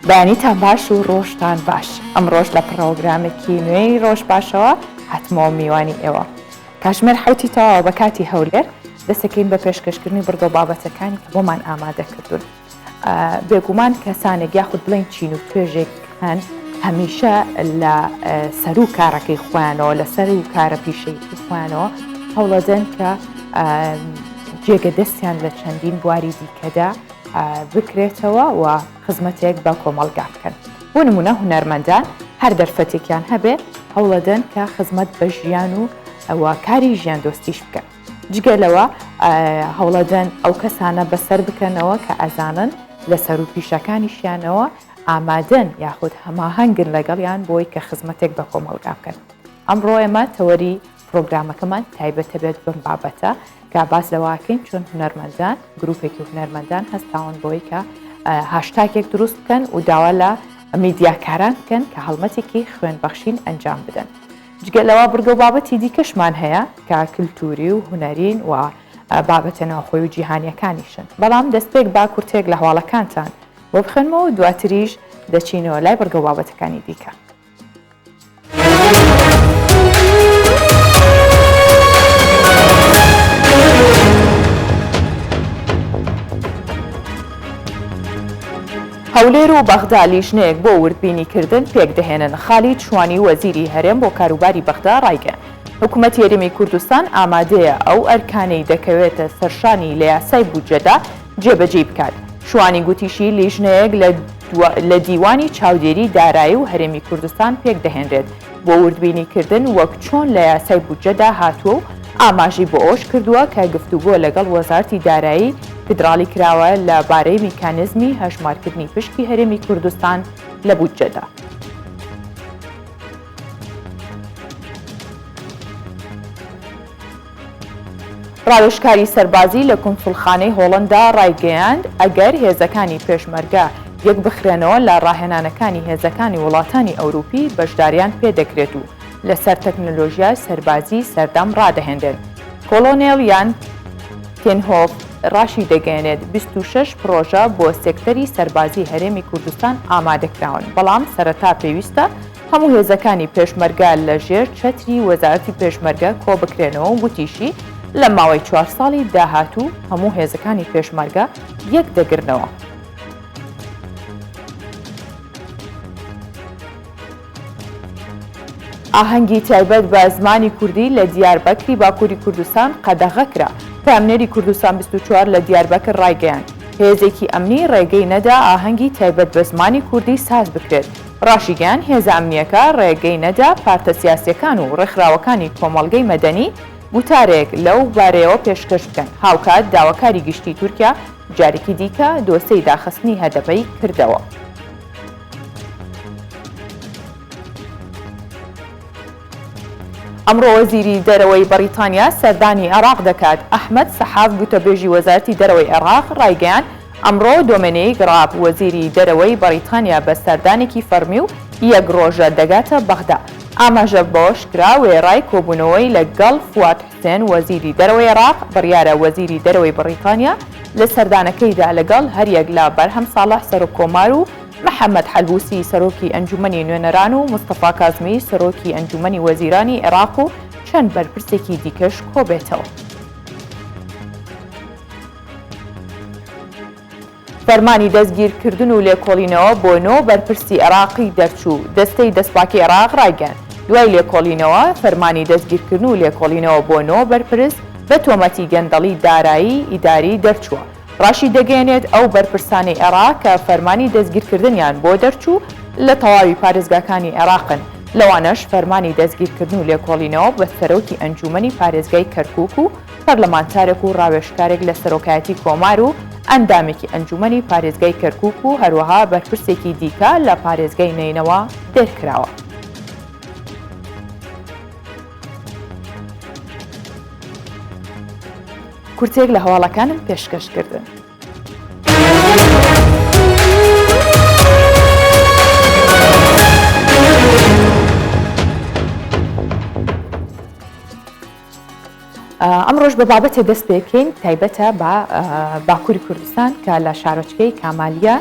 بەیانیتان باش و ڕۆژتان باش. ئەمڕۆش لە پڕۆگرامێکی نوێی ڕۆژ باشەوە هاتمەوە میوانی ئێوە. کاژمێر حەوتی تەواوە بە کاتی هەولێر، دەستەکەین بە پێشکەشکردنی بڕگە و بابەتەکانی کە بۆمان ئامادە کردوون. بێگومان کەسانێک یاخود بڵێین چین و توێژێک هەن هەمیشە لە سەروو کارەکەی خۆیانەوە لە سەروو کارە پیشەیی خۆیانەوە هەوڵەدەن کە جێگە دەستیان لە چەندین بواری دیکەدا بکرێتەوە و خزمەتێک بە کۆمەڵگا بکەن. بۆ نموونە هونەرمەندان هەر دەرفەتێکیان هەبێ هەوڵەدەن کە خزمەت بە ژیان و و کاری ژیاندۆستیش بکەن. جگە لەوە هەوڵەدەن ئەو کەسانە بەسەر بکەنەوە کە ئەزانن لە سەروو پیشەکانیشیانەوە ئامادەن یاخود هەماهەنگن لەگەڵیان بۆی کە خزمەتێک بە کۆمەڵگا بکەن. ئەمڕۆ ئێمە تەوەری پرۆگرامەکەمان تایبەتە بێت بەم بابەتە کە باس لەوەکەین چۆن هونەرمەندان گروپێکی هونەرمەندان هەستاون بۆی کە هاشتاگێک دروست بکەن و داوا لە میدیاکاران بکەن کە هەڵمەتێکی خوێنبەخشین ئەنجام بدەن. جگە لەوە بڕگە و بابەتی دیکەشمان هەیە کە کلتوری و هونەرین و بابەتە ناوخۆی و جیهانیەکانیشن. بەڵام دەستپێک با کورتەیەک لە هەواڵەکانتان بۆ بخوێنمەوە و دواتریش دەچینەوە لای بڕگە و بابەتەکانی دیکە. هەولێر و بەغدا لیژنەیەک بۆ وردبینیکردن پێکدەهێنن، خالید شوانی وەزیری هەرێم بۆ کاروباری بەغدا ڕایگەیاند، حکومەتی هەرێمی کوردستان ئامادەیە ئەو ئەرکانەی دەکەوێتە سەرشانی لە یاسای بودجەدا جێبەجێی بکات. شوانی گوتیشی، لیژنەیەک لە لە دیوانی چاودێری دارایی و هەرێمی کوردستان پێکدەهێنرێت بۆ وردبینیکردن وەک چۆن لە یاسای بودجەدا هاتووە و ئاماژەی بۆ ئەوەش کردووە کە گفتوگۆ لەگەڵ وەزارەتی دارایی فیدراڵی کراوە لە بارەی میکانیزمی هەژمارکردنی پشکی هەرێمی کوردستان لە بودجەدا. ڕاوێژکاری سەربازی لە کونسوڵخانەی هۆڵەندا ڕایگەیاند، ئەگەر هێزەکانی پێشمەرگە یەکبخرێنەوە لە ڕاهێنانەکانی هێزەکانی وڵاتانی ئەوروپی بەشداریان پێدەکرێت و لەسەر تەکنەلۆژیای سەربازی سەردەم ڕادەهێنرێن. کۆڵۆنێڵ یان تێنهۆف ڕاشیدەگەیەنێت، 26 پڕۆژە بۆ سێکتەری سەربازی هەرێمی کوردستان ئامادەکراون، بەڵام سەرەتا پێویستە هەموو هێزەکانی پێشمەرگە لە ژێر چەتری وەزارەتی پێشمەرگە کۆبکرێنەوە و گوتیشی، لە ماوەی چوار ساڵی داهاتوو هەموو هێزەکانی پێشمەرگە یەکدەگرنەوە. ئاهەنگی تایبەت بە زمانی کوردی لە دیاربەکری باکووری کوردستان قەدەغە کرا. پەیامنێری کوردستان 24 لە دیاربەکر ڕایگەیاند، هێزێکی ئەمنی ڕێگەی نەدا ئاهەنگی تایبەت بە زمانی کوردی ساز بکرێت. ڕاشیگەیاند، هێزە ئەمنییەکە ڕێگەی نەدا پارتە سیاسییەکان و ڕێکخراوەکانی کۆمەڵگەی مەدەنی گوتارێک لەو بارەیەوە پێشکەش بکەن. هاوکات داواکاری گشتی تورکیا جارێکی دیکە دۆسێی داخستنی هەدەپەی کردەوە. ئەمڕۆ وەزیری دەرەوەی بەڕیتانیا سەردانی عێراق دەکات، ئەحمەد سەحاف گوتەبێژی وەزارەتی دەرەوەی عێراق ڕایگەیاند، ئەمڕۆ دۆمێنیک ڕاب وەزیری دەرەوەی بەڕیتانیا بە سەردانێکی فەڕمی و یەک ڕۆژە دەگاتە بەغدا. ئاماژە بەوەشکرا، وێڕای کۆبوونەوەی لە گەڵ فواد حوسێن وەزیری دەرەوەی عێراق، بڕیارە وەزیری دەرەوەی بەڕیتانیا لە سەردانەکەیدا لەگەڵ هەریەک لە بەرهەم ساڵح سەرۆککۆمار و محەمەد حەلبوسی سەرۆکی ئەنجومەنی نوێنەران و مستەفا کازمی سەرۆکی ئەنجومەنی وەزیرانی عێراق و چەند بەرپرسێکی دیکەش کۆبێتەوە. فەرمانی دەستگیرکردن و لێکۆڵینەوە بۆ نۆ بەرپرسی عێراقی دەرچوو، دەستەی دەستپاکی عێراق ڕایگەیاند، دوای لێکۆڵینەوە، فەرمانی دەستگیرکردن و لێکۆڵینەوە بۆ نۆ بەرپرس بە تۆمەتی گەندەڵی دارایی ئیداری دەرچووە. ڕاشیدەگەیەنێت، ئەو بەرپرسانەی عێراق کە فەرمانی دەستگیرکردنیان بۆ دەرچوو لە تەواوی پارێزگاکانی عێراقن، لەوانەش فەرمانی دەستگیرکردن و لێکۆڵینەوە بە سەرۆکی ئەنجوومەنی پارێزگای کەرکووک و پەرلەمانتارێک و ڕاوێژکارێک لە سەرۆکایەتی کۆمار و ئەندامێکی ئەنجوومەنی پارێزگای کەرکووک و هەروەها بەرپرسێکی دیکە لە پارێزگای نەینەوا دەرکراوە. کورتەیەک لە هەواڵەکانم پێشکەش کردن. ئەمڕۆش بە بابەتێ دەست پێکەین تایبەتە بە باکووری کوردستان کە لە شارۆچکەی کامالیە.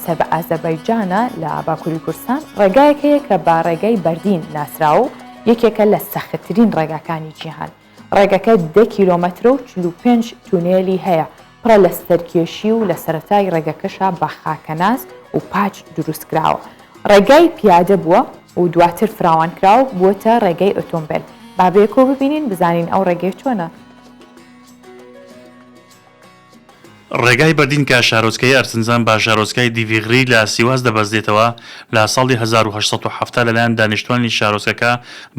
سەر بە ئازەربایجانە لە باکووری کوردستان، ڕێگایەک هەیە کە بە ڕێگای بەردین ناسراوە و یەکێکە لە سەختترین ڕێگاکانی جیهان. ڕێگەکە دە کیلۆمەترە و 45 تونێلی هەیە، پڕە لە سەرکێشی و لە سەرەتای ڕێگەکەشا بە خاکەناز و پاچ دروستکراوە. ڕێگای پیادە بووە و دواتر فراوانکراوە و بووەتە ڕێگەی ئۆتۆمبێل. با بەیەکەوە ببینین بزانین ئەو ڕێگەیە چۆنە؟ ڕێگای بەردین کە شارۆچکەی ئەرزنجان بە شارۆچکەی دیڤیغری لە سیواس دەبەستێتەوە، لە ساڵی 1870 لەلایەن دانیشتوانی شارۆچکەکە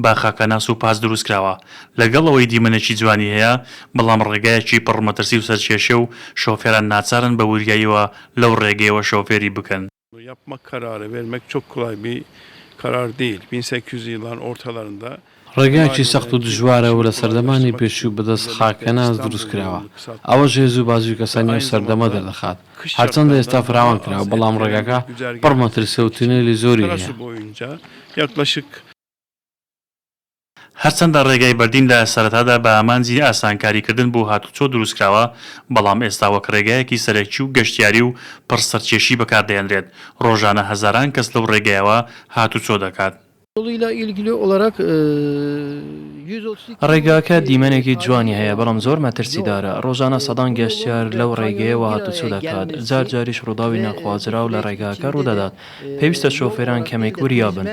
بە خاکەناس و پاچ دروستکراوە. لەگەڵ ئەوەی دیمەنێکی جوانی هەیە، بەڵام ڕێگایەکی پڕ مەترسی و سەرکێشیە و شۆفێران ناچارن بە وریاییەوە لەو ڕێگەیەوە شۆفێری بکەن. Yapmak kararı vermek çok kolay bir karar değil. 1800 yılların ortalarında ڕێگایەکی سەخت و دژوارە و لە سەردەمانی پێشوو بە دەست خاکەناس دروست کراوە، ئەوەش هێز و بازووی کەسانی ئەو سەردەمە دەردەخات، هەرچەندە ئێستا فراوان کراوە، بەڵام ڕێگاکە پڕ مەترسیە و تونێلی زۆری هەیە. هەرچەندە ڕێگای بەردین لە سەرەتادا بە ئامانجی ئاسانکاریکردن بۆ هاتوچۆ دروستکراوە، بەڵام ئێستا وەک ڕێگایەکی سەرەکی و گەشتیاری و پڕ سەرکێشی بەکاردەهێنرێت، ڕۆژانە هەزاران کەس لەو ڕێگایەوە هاتوچۆ دەکات. ڕێگاکە دیمەنێکی جوانی هەیە، بەڵام زۆر مەترسیدارە، ڕۆژانە سەدان گەشتیار لەو ڕێگەیەوە هاتوچۆ دەکات، جار جاریش ڕووداوی نەخوازراو لە ڕێگاکە ڕوودەدات، پێویستە شۆفێران کەمێک وریا بن.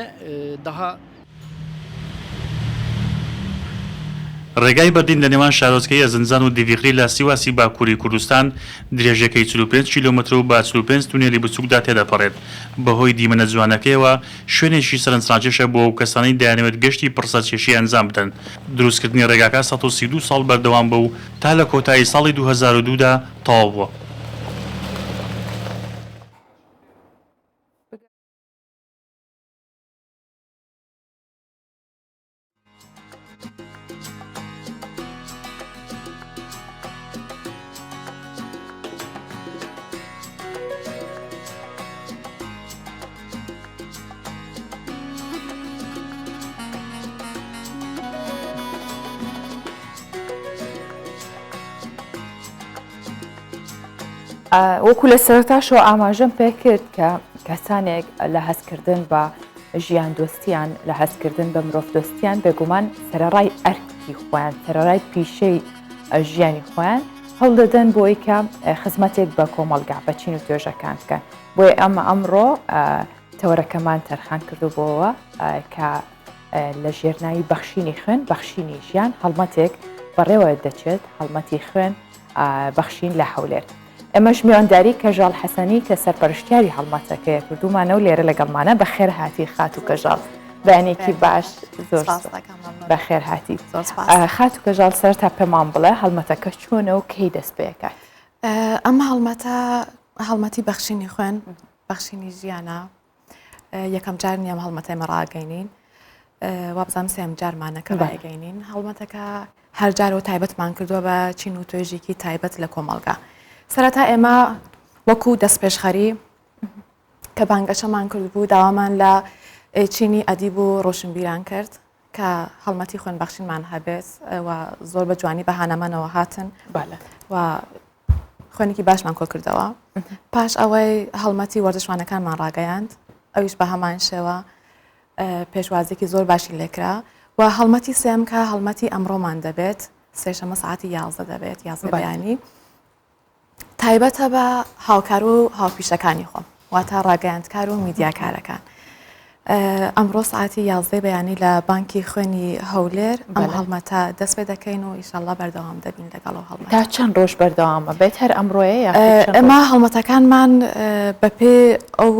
ڕێگای بەردین لە نێوان شارۆچکەی ئەرزنجان و دیڤیغری لە سیواسی باکووری کوردستان درێژیەکەی 45 کیلۆمەترە و بە 45 تونێلی بچووکدا تێدەپەڕێت، بەهۆی دیمەنە جوانەکەیەوە شوێنێکی سەرنجڕاکێشە بۆ ئەو کەسانەی دەیانەوێت گەشتی پڕ سەرکێشی ئەنجام بدەن. دروستکردنی ڕێگاکە 132 ساڵ بەردەوام بووە و تا لە کۆتایی ساڵی 2002 دا تەواو بووە. وەکو لە سەرەتاشەوە ئاماژەم پێ کرد کە کەسانێک لە هەستکردن بە ژیان دۆستیان لە هەستکردن بە مرۆڤ دۆستیان بێگومان سەرەڕای ئەرکی خۆیان سەرەڕای پیشەی ژیانی خۆیان هەوڵدەدەن بۆی کە خزمەتێک بە کۆمەڵگا بە چین و توێژەکان بکەن بۆیە ئەمە ئەمڕۆ تەوەرەکەمان تەرخان کردو بۆەوە کە لە ژێرناوی بەخشینی خوێن بەخشینی ژیان هەڵمەتێک بەڕێوە دەچێت هەڵمەتی خوێن بەخشین لە هەولێر. ئێمەش میوانداری کەژاڵ حەسەنی کە سەرپەرشتیاری هەڵمەتەکەیە کردوومانە و لێرە لەگەڵمانە بەخێر هاتی خاتوو کەژاڵ بەیانێکی باش زۆر بەخێر هاتی خاتوو کەژاڵ سەرتا پێمان بڵێ هەڵمەتەکە چۆنە و کەی دەست پێکات ئەم هەڵمەتە هەڵمەتی بەخشینی خوێن بەخشینی ژیانە یەکەم جار نییە ئەم هەڵمەتە ئێمە ڕاگەینین وابزانم سێم جارمانە کە ڕایگەینین هەڵمەتەکە هەر جارەوە تایبەتمان کردووە بە چین و توێژێکی تایبەت لە کۆمەڵگا سەرەتا ئێمە وەکو دەستپێشخەری کە بانگەشەمان کردبوو داوامان لە چینی ئەدیب و ڕۆشنبیران کرد کە هەڵمەتی خوێنبەخشینمان هەبێت و زۆر بە جوانی بەهانەمانەوە هاتن و خوێنێکی باشمان کۆ کردەوە پاش ئەوەی هەڵمەتی وەرزشوانەکانمان ڕاگەیاند ئەویش بە هەمان شێوە پێشوازێکی زۆر باشی لێکرا و هەڵمەتی سێم کە هەڵمەتی ئەمڕۆمان دەبێت سێشەمە ساعتی یازدە دەبێت یازدە بەیانی تایبەتە بە هاوکار و هاوپیشەکانی خۆم واتە ڕاگەیاندکار و میدیاکارەکان. ئەمڕۆ سعاتی یازدەی بەیانی لە بانکی خوێنی هەولێر ئەم هەڵمەتە دەست پێ دەکەین و ئیشەڵڵا بەردەوام دەبین لەگەڵ ئەو هەڵمەتە. تا چەند ڕۆژ بەردەوامە بێت هەر ئەمڕۆیە یاخود چەند ڕۆژ؟ ئێمە هەڵمەتەکانمان بەپێ ئەو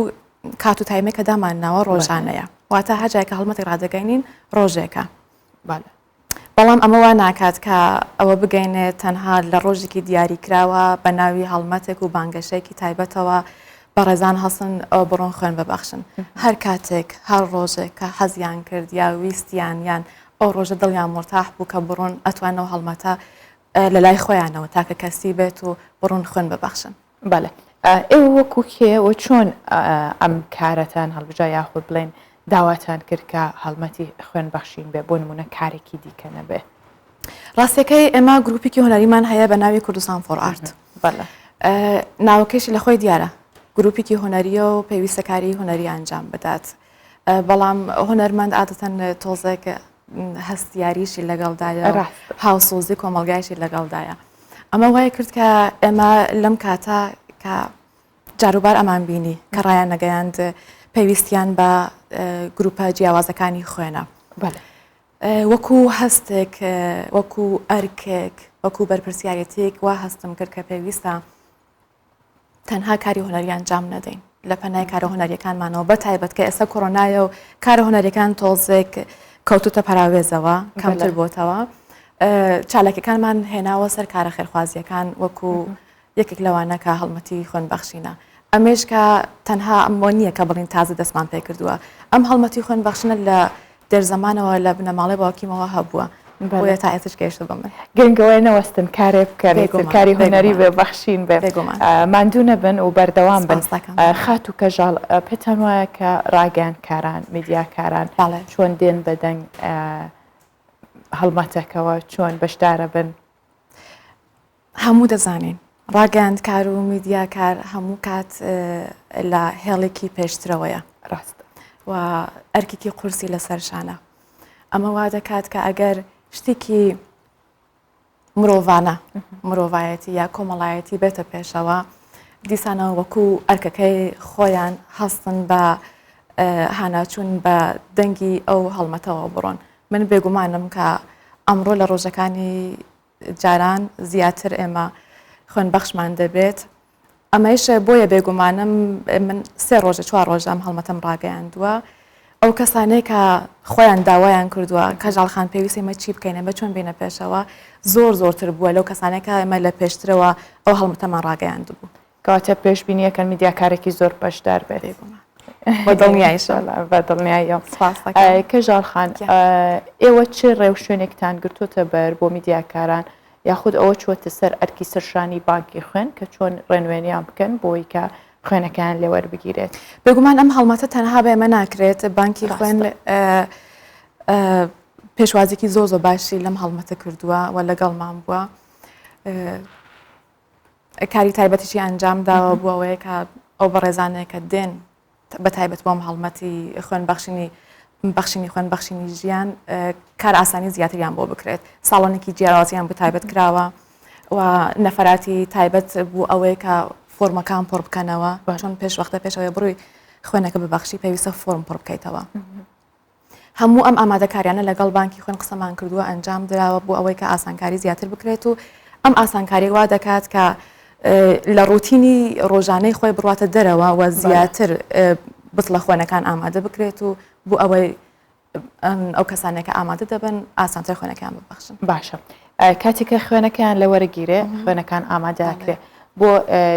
کات و تایمەی کە دامان ناوە ڕۆژانەیە واتە هەر جارێک کە هەڵمەتێک ڕادەگەینین ڕۆژێکە. بەڵێ. بەڵام ئەمە وا ناکات کە ئەوە بگەینێت تەنها لە ڕۆژێکی دیاریکراوە بە ناوی هەڵمەتێک و بانگەشەیەکی تایبەتەوە بەڕێزان هەڵسن ئەوە بڕۆن خوێن ببەخشن. هەر کاتێک، هەر ڕۆژێک کە حەزیان کرد یا ویستیان یان ئەو ڕۆژە دڵیان مورتاح بوو کە بڕۆن ئەتوانن ئەو هەڵمەتە لە لای خۆیانەوە تاکە کەسی بێت و بڕۆن خوێن ببەخشن. بەڵێ. ئێوە وەکو کێ و چۆن ئەم کارەتان هەڵبژا یاخود بڵێن داواتان کرد کە هەڵمەتی خوێن بەخشین بێ بۆ نمونە کارێکی دیکە نەبێ؟ ڕاستەکەی ئێمە گروپێکی هونەریمان هەیە بە ناوی کوردستان for Art. ناوەکەیشی لە خۆی دیارە. گروپێکی هونەریە و پێویستە کاری هونەری ئەنجام بدات. بەڵام هونەرمەند عادەتەن تۆزێک هەستیاریشی لەگەڵدایە هاوسۆزی کۆمەڵگایشی لەگەڵدایە. ئەمە وای کرد کە ئێمە لەم کاتە کە جاروبار ئەمان بینی کە ڕایان نەگەیاند پێویستیان بە گروپە جیاوازەکانی خوێنە. وەکو هەستێک وەکو ئەرکێک وەکو بەرپرسیارەتێک وا هەستم کرد کە پێویستە تەنها کاری هونەری ئەنجام نەدەین لە پەنای کارە هونەریەکانمانەوە بە تایبەت کە ئێستا کۆرۆنایە و کارە هونەریەکان تۆزێک کەوتوتە پەراوێزەوە کەمتر بۆتەوە چالاکیەکانمان هێناوە سەر کارە خێرخوازیەکان وەکو یەکێک لەوانە کە هەڵمەتی خوێنبەخشینە. ئەمەیش کە تەنها ئەمە نییە کە بڵین تازە دەستمان پێ کردووە. ئەم هەڵمەتی خوێنبەخشینە لە دێرزەمانەوە لە بنەماڵەی باوکیمەوە هەبووە. بۆیە تا ئێستاش گەیشتە بە من. گرنگ ئەوەیە نەوەستن، کارێ بکەن، ئیتر کاری هونەری بێ، بەخشین بێ، ماندوو نەبن و بەردەوام بن. خاتوو کەژاڵ، پێتان وایە کە ڕاگەیاندکاران، میدیاکاران چۆن دێن بە دەنگ هەڵمەتەکەوە، چۆن بەشدارەبن؟ هەموو دەزانین ڕاگەیاندکار و میدیاکار هەموو کات لە هێڵێکی پێشترەوەیە ڕاست و ئەرکێکی قورسی لەسەر شانە ئەمە وا دەکات کە ئەگەر شتێکی مرۆڤانە مرۆڤایەتی یا کۆمەڵایەتی بێتە پێشەوە دیسانەوە وەکو ئەرکەکەی خۆیان هەستن بە هاناچوون بە دەنگی ئەو هەڵمەتەوە بڕۆن من بێگومانم کە ئەمڕۆ لە ڕۆژەکانی جاران زیاتر ئێمە خوێنبەخشمان دەبێت ئەمەیش بۆیە بێگومانم من سێ ڕۆژە چوار ڕۆژە ئەم هەڵمەتەم ڕاگەیاندووە ئەو کەسانەی کە خۆیان داوایان کردووە کەژاڵ خان پێویست ئێمە چی بکەین ئێمە چۆن بینە پێشەوە زۆر زۆرتر بووە لەو کەسانێک کە ئێمە لە پێشترەوە ئەو هەڵمەتەمان ڕاگەیاندبوو. کەواتە پێشبینیەکەن میدیاکارێکی زۆر بەشدار بێت. بێگومان. بە دڵنیاییشەوە. بە دڵنیاییەوە. سپاس دەکەم. کەژاڵ خان ئێوە چ ڕێوشوێنێکتان گرتووەتە بەر بۆ میدیاکاران یاخود ئەوە چووەتە سەر ئەرکی سەرشانی بانکی خوێن کە چۆن ڕێنوێنیان بکەن بۆی کە خوێنەکەیان لێ وەربگیرێت؟ بێگومان ئەم هەڵمەتە تەنها بە ئێمە ناکرێت، بانکی خوێن پێشوازیکی زۆر زۆر باشی لەم هەڵمەتە کردووە و لەگەڵمان بووە. کاری تایبەتیشی ئەنجام داوە بۆ ئەوەیە کە ئەو بەڕێزانەیە کە دێن بە تایبەت بۆم هەڵمەتی خوێن بەخشینی بەخشینی خوێن بەخشینی ژیان کار ئاسانی زیاتریان بۆ بکرێت ساڵۆنێکی جیاوازیان بۆ تایبەت کراوە و نەفەراتی تایبەت بوو ئەوەیە کە فۆرمەکان پڕ بکەنەوە چۆن پێش وەختە پێشەوەی بڕووی خوێنەکە ببەخشی پێویستە فۆرم پڕ بکەیتەوە. هەموو ئەم ئامادەکاریانە لەگەڵ بانکی خوێن قسەمان کردووە ئەنجام دراوە بۆ ئەوەی کە ئاسانکاری زیاتر بکرێت و ئەم ئاسانکاری وا دەکات کە لە ڕوتینی ڕۆژانەی خۆی بڕاتە دەرەوە و زیاتر بتڵە خوێنەکان ئامادە بکرێت و بۆ ئەوەی ئەو کەسانێک کە ئامادە دەبن ئاسانتر خوێنەکان ببەخشن. باشە کاتێک کە خوێنەکەیان لە وەرەگیرێ خوێنەکان ئامادەکرێ بۆ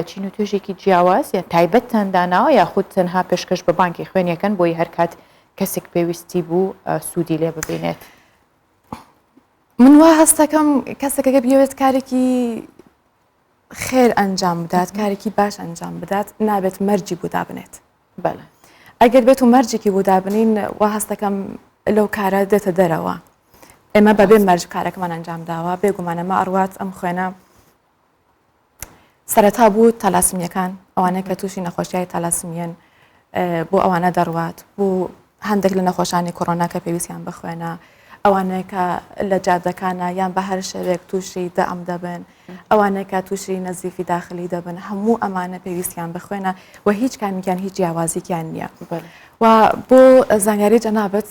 چین و توێژێکی جیاواز یان تایبەتتان داناوە یاخود تەنها پێشکەش بە بانکی خوێنیەکەن بۆی هەرکات کەسێک پێویستی بوو سوودی لێ ببینێت. من وا هەستەکەم کەسێکەکە بیەوێت کارێکی خێر ئەنجام بدات کارێکی باش ئەنجام بدات نابێت مەرجی بۆ دابنێت بەڵێ ئەگەر بێت و مەرجێکی بۆ دابنین وا هەستەکەم لەو کارە دێتە دەرەوە ئێمە بەبێ مەرج کارەکەمان ئەنجام داوە بێگومان ئەمە ئەڕوات ئەم خوێنە سەرەتا بوو تالاسمیەکان ئەوانەی کە تووشی نەخۆشیای تالاسمیەن بۆ ئەوانە دەڕوات بۆ هەندێک لە نەخۆشانی کۆرۆنا کە پێویستیان بخوێنە ئەوانەیە کە لە جادەکانە یان بە هەر شێوێک تووشی دەم دەبن ئەوانەیە کە تووشی نەزیفی داخلی دەبن هەموو ئەمانە پێویستیان بخوێنە و هیچ کامیان هیچ جیاوازیکیان نییە و بۆ زانیاری جەنابەت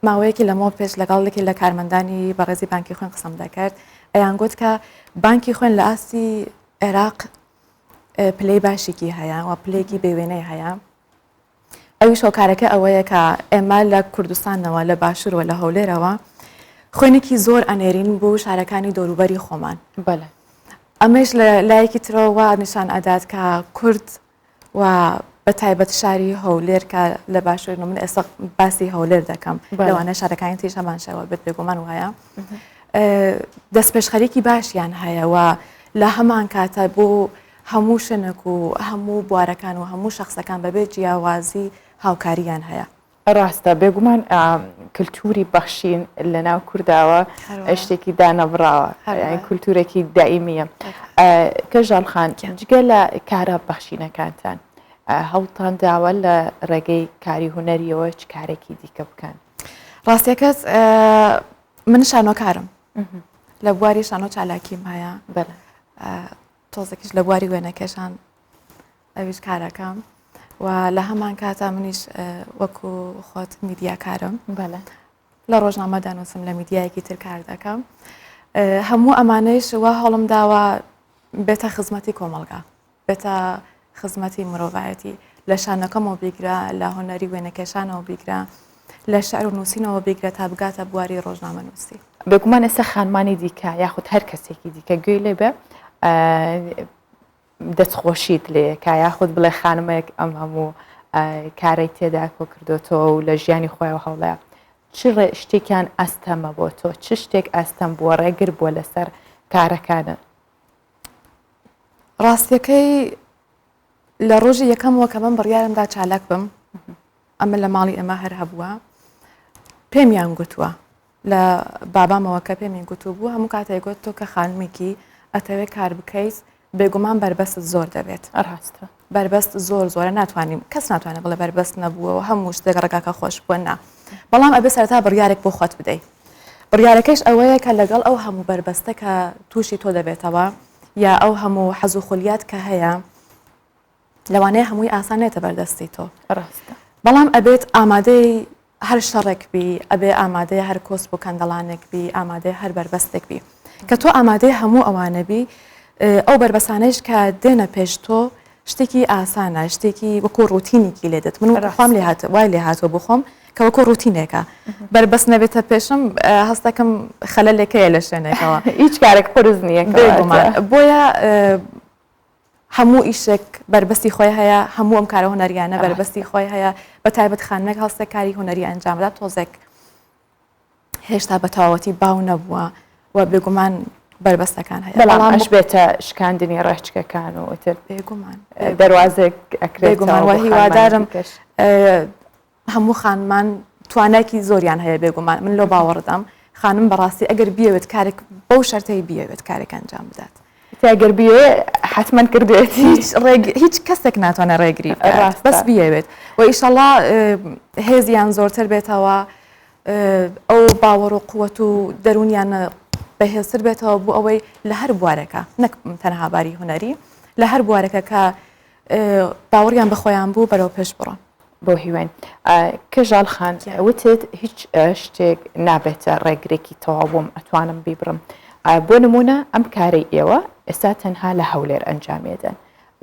ماوەیەکی لەمەوە پێش لەگەڵ یەکێک لە کارمەندانی بەڕێزی بانکی خوێن قسەم دەکرد ئەیان گوت کە بانکی خوێن لە ئاستی عێراق پلەی باشێکی هەیە و پلەیەکی بێوێنەی هەیە ئەویش هۆکارەکە ئەوەیە کە ئێمە لە کوردستانەوە لە باشوورەوە لە هەولێرەوە خوێنێکی زۆر ئەنێرین بۆ شارەکانی دەوروبەری خۆمان بەڵێ ئەمەش لە لایەکی ترەوە نیشان ئەدات کە کورد و بە تایبەت شاری هەولێر کە لە باشوور من ئێستا باسی هەولێر دەکەم لەوانە شارەکانی تریش هەمان شێوە بێت بێگومان وایە دەستپێشخەرێکی باشیان هەیە و لە هەمان کاتە بۆ هەموو شوێنێک و هەموو بوارەکان و هەموو شخصەکان بەبێ جیاوازی هاوکاریان هەیە. ڕاستە بێگومان کلتوری بەخشین لە ناو کورداوە شتێکی دانەبڕاوە کولتورێکی دائیمیە. کەژاڵ خان جگە لە کارە بەخشینەکانتان. هەوڵتان داوە لە ڕێگەی کاری هونەریەوە چ کارێکی دیکە بکەن؟ ڕاستیەکەت من شانۆکارم لە بواری شانۆ چالاکیم هەیە تۆزێکیش لە بواری وێنەکێشان ئەویش کارەکەم و لە هەمان کاتا منیش وەکو خۆت میدیاکارم بەڵێ لە ڕۆژنامە دانوسم لە میدیایەکی تر کار دەکەم هەموو ئەمانەیش وا هەوڵم داوە بێتە خزمەتی کۆمەڵگا بێتە خزمەتی مرۆڤایەتی لە شانەکەمەوە بیگرە لە هونەری وێنەکێشانەوە بیگرە لە شعر و نووسینەوە بیگرە تا بگاتە بواری ڕۆژنامەنووسی. بێگومان ئێستا خانمانی دیکە یاخود هەر کەسێکی دیکە گوێی لێ بێ دەستخۆشیت لێ کا یاخود بڵێ خانمێک ئەم هەموو کارەی تێدا کۆ کردوێتەوە و لە ژیانی خۆیەوە هەوڵەیە چ شتێکیان ئەستەمە بۆ تۆ چ شتێک ئەستەم بووە ڕێگر بووە لەسەر کارەکانت؟ ڕاستیەکەی لە ڕۆژی یەکەمەوە کە من بڕیارمدا چالاک بم ئەمە لە ماڵی ئێمە هەر هەبووە پێمیان گوتووە لە بابامەوە کە پێمی گوتوو بوو هەموو کاتێک گوت تۆ کە خانمێکی ئەتەوێ کار بکەیت بێگومان بەربەست زۆر دەبێت ڕاستە بەربەست زۆر زۆرە ناتوانین کەس ناتوانێت بڵێ بەربەست نەبووە و هەموو شتێک ڕێگاکە خۆش بووە نا بەڵام ئەبێ سەرەتا بڕیارێک بۆ خۆت بدەیت بڕیارەکەیش ئەوەیە کە لەگەڵ ئەو هەموو بەربەستە کە تووشی تۆ دەبێتەوە یا ئەو هەموو حەز و خولیات کە هەیە لەوانەیە هەمووی ئاسان نێتە بەردەستی تۆ ڕاستە بەڵام ئەبێت ئامادەی هەر شەڕێک بی ئەبێ ئامادەی هەر کۆسپ و کەندەڵانێک بی ئامادەی هەر بەربەستێک بی کە تۆ ئامادەی هەموو ئەوانە بی ئەو بەربەسانەیش کە دێنە پێش تۆ شتێکی ئاسانە شتێکی وەکو ڕوتینێکی لێ دێت من خۆم لێ هات وای لێ هاتووە بۆ خۆم کە وەکو ڕوتینێکە بەربەست نەبێتە پێشم هەستەکەم خەلەلێکەیە لە شوێنێکەوە هیچ کارێک قورس نییە بێگومان بۆیە هەموو ئیشێک بەربەستی خۆی هەیە هەموو ئەم کارە هونەریانە بەربەستی خۆی هەیە بە تایبەت خانمێک هەڵسێ کاری هونەری ئەنجام بدات تۆزێک هێشتا بە تەواوەتی باو نەبووە و بێگومان بەربەستەکان هەیە بەڵام ئەش بێتە شکاندنی ڕێچکەکان و ئیتر بێگومان دەروازێک ئەکرێتەوە و هیوادارم هەموو خانمان توانایکی زۆریان هەیە بێگومان من لەو باوەڕدام خانم بەڕاستی ئەگەر بیەوێت کارێک بەو شەرتەی بیەوێت کارێک ئەنجام بدات گەر بیەوێ حەتمەن کردوێتی هیچ ڕێگ هیچ کەسێک ناتوانێت ڕێگری بکات بەس بیەوێت و ئیشەڵا هێزیان زۆرتر بێتەوە ئەو باوەڕ و قوت و دەروونیان بەهێزتر بێتەوە بۆ ئەوەی لە هەر بوارەکە نەک تەنها باری هونەری لە هەر بوارەکە کە باوەڕیان بە خۆیان بوو بەرەو پێش بڕۆن. بۆ هیواین کەژاڵ خان وتت هیچ شتێک نابێتە ڕێگرێکی تەواو بۆم ئەتوانم بیبڕم بۆ نمونە ئەم کارەی ئێوە ئێستا تەنها لە هەولێر ئەنجامێدەن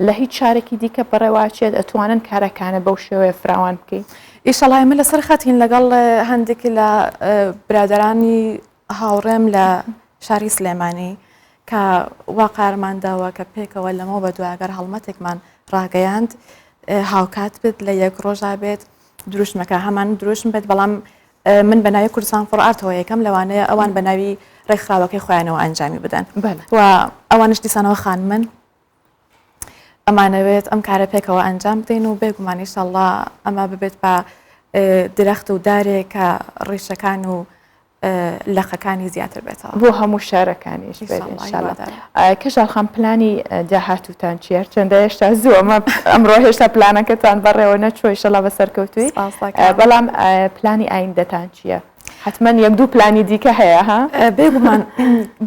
لە هیچ شارێکی دیکە بەڕێواچێت ئەتوانن کارەکانە بەو شێوەیە فراوان بکەین ئیشەڵا ئێمە لەسەر خەتین لەگەڵ هەندێک لە برادەرانی هاوڕێم لە شاری سلێمانی کە وا قارمان داوە کە پێکەوە لەمەوە بە دواگەر هەڵمەتێکمان ڕاگەیاند هاوکات بێت لە یەک ڕۆژا بێت دروشمەکە هەمان دروشم بێت بەڵام من بە ناوی کوردستان فۆر ئارتەوە یەکەم لەوانەیە ئەوان بە ناوی ڕێکخراوەکەی خۆیانەوە ئەنجامی بدەن و ئەوانش دیسانەوە خانمن ئەمانەوێت ئەم کارە پێکەوە ئەنجام بدەین و بێگومان ئیشەڵڵا ئەمە ببێت بە درەخت و دارێک کە ڕیشەکان و لقەکانی زیاتر بێتەوە. بۆ هەموو شارەکانیش بێت ئینشاءاللە. کەژاڵ خان پلانی داهاتووتان چییە؟ هەرچەندە هێشتا زووە ئەمە ئەمڕۆ هێشتا پلانەکەتان بەڕێوە نەچووە ئیشەڵا بە سەرکەوتووی بەڵام پلانی ئایندەتان چییە؟ حەتمەن یەک دوو پلانی دیکە هەیە ها؟ بێگومان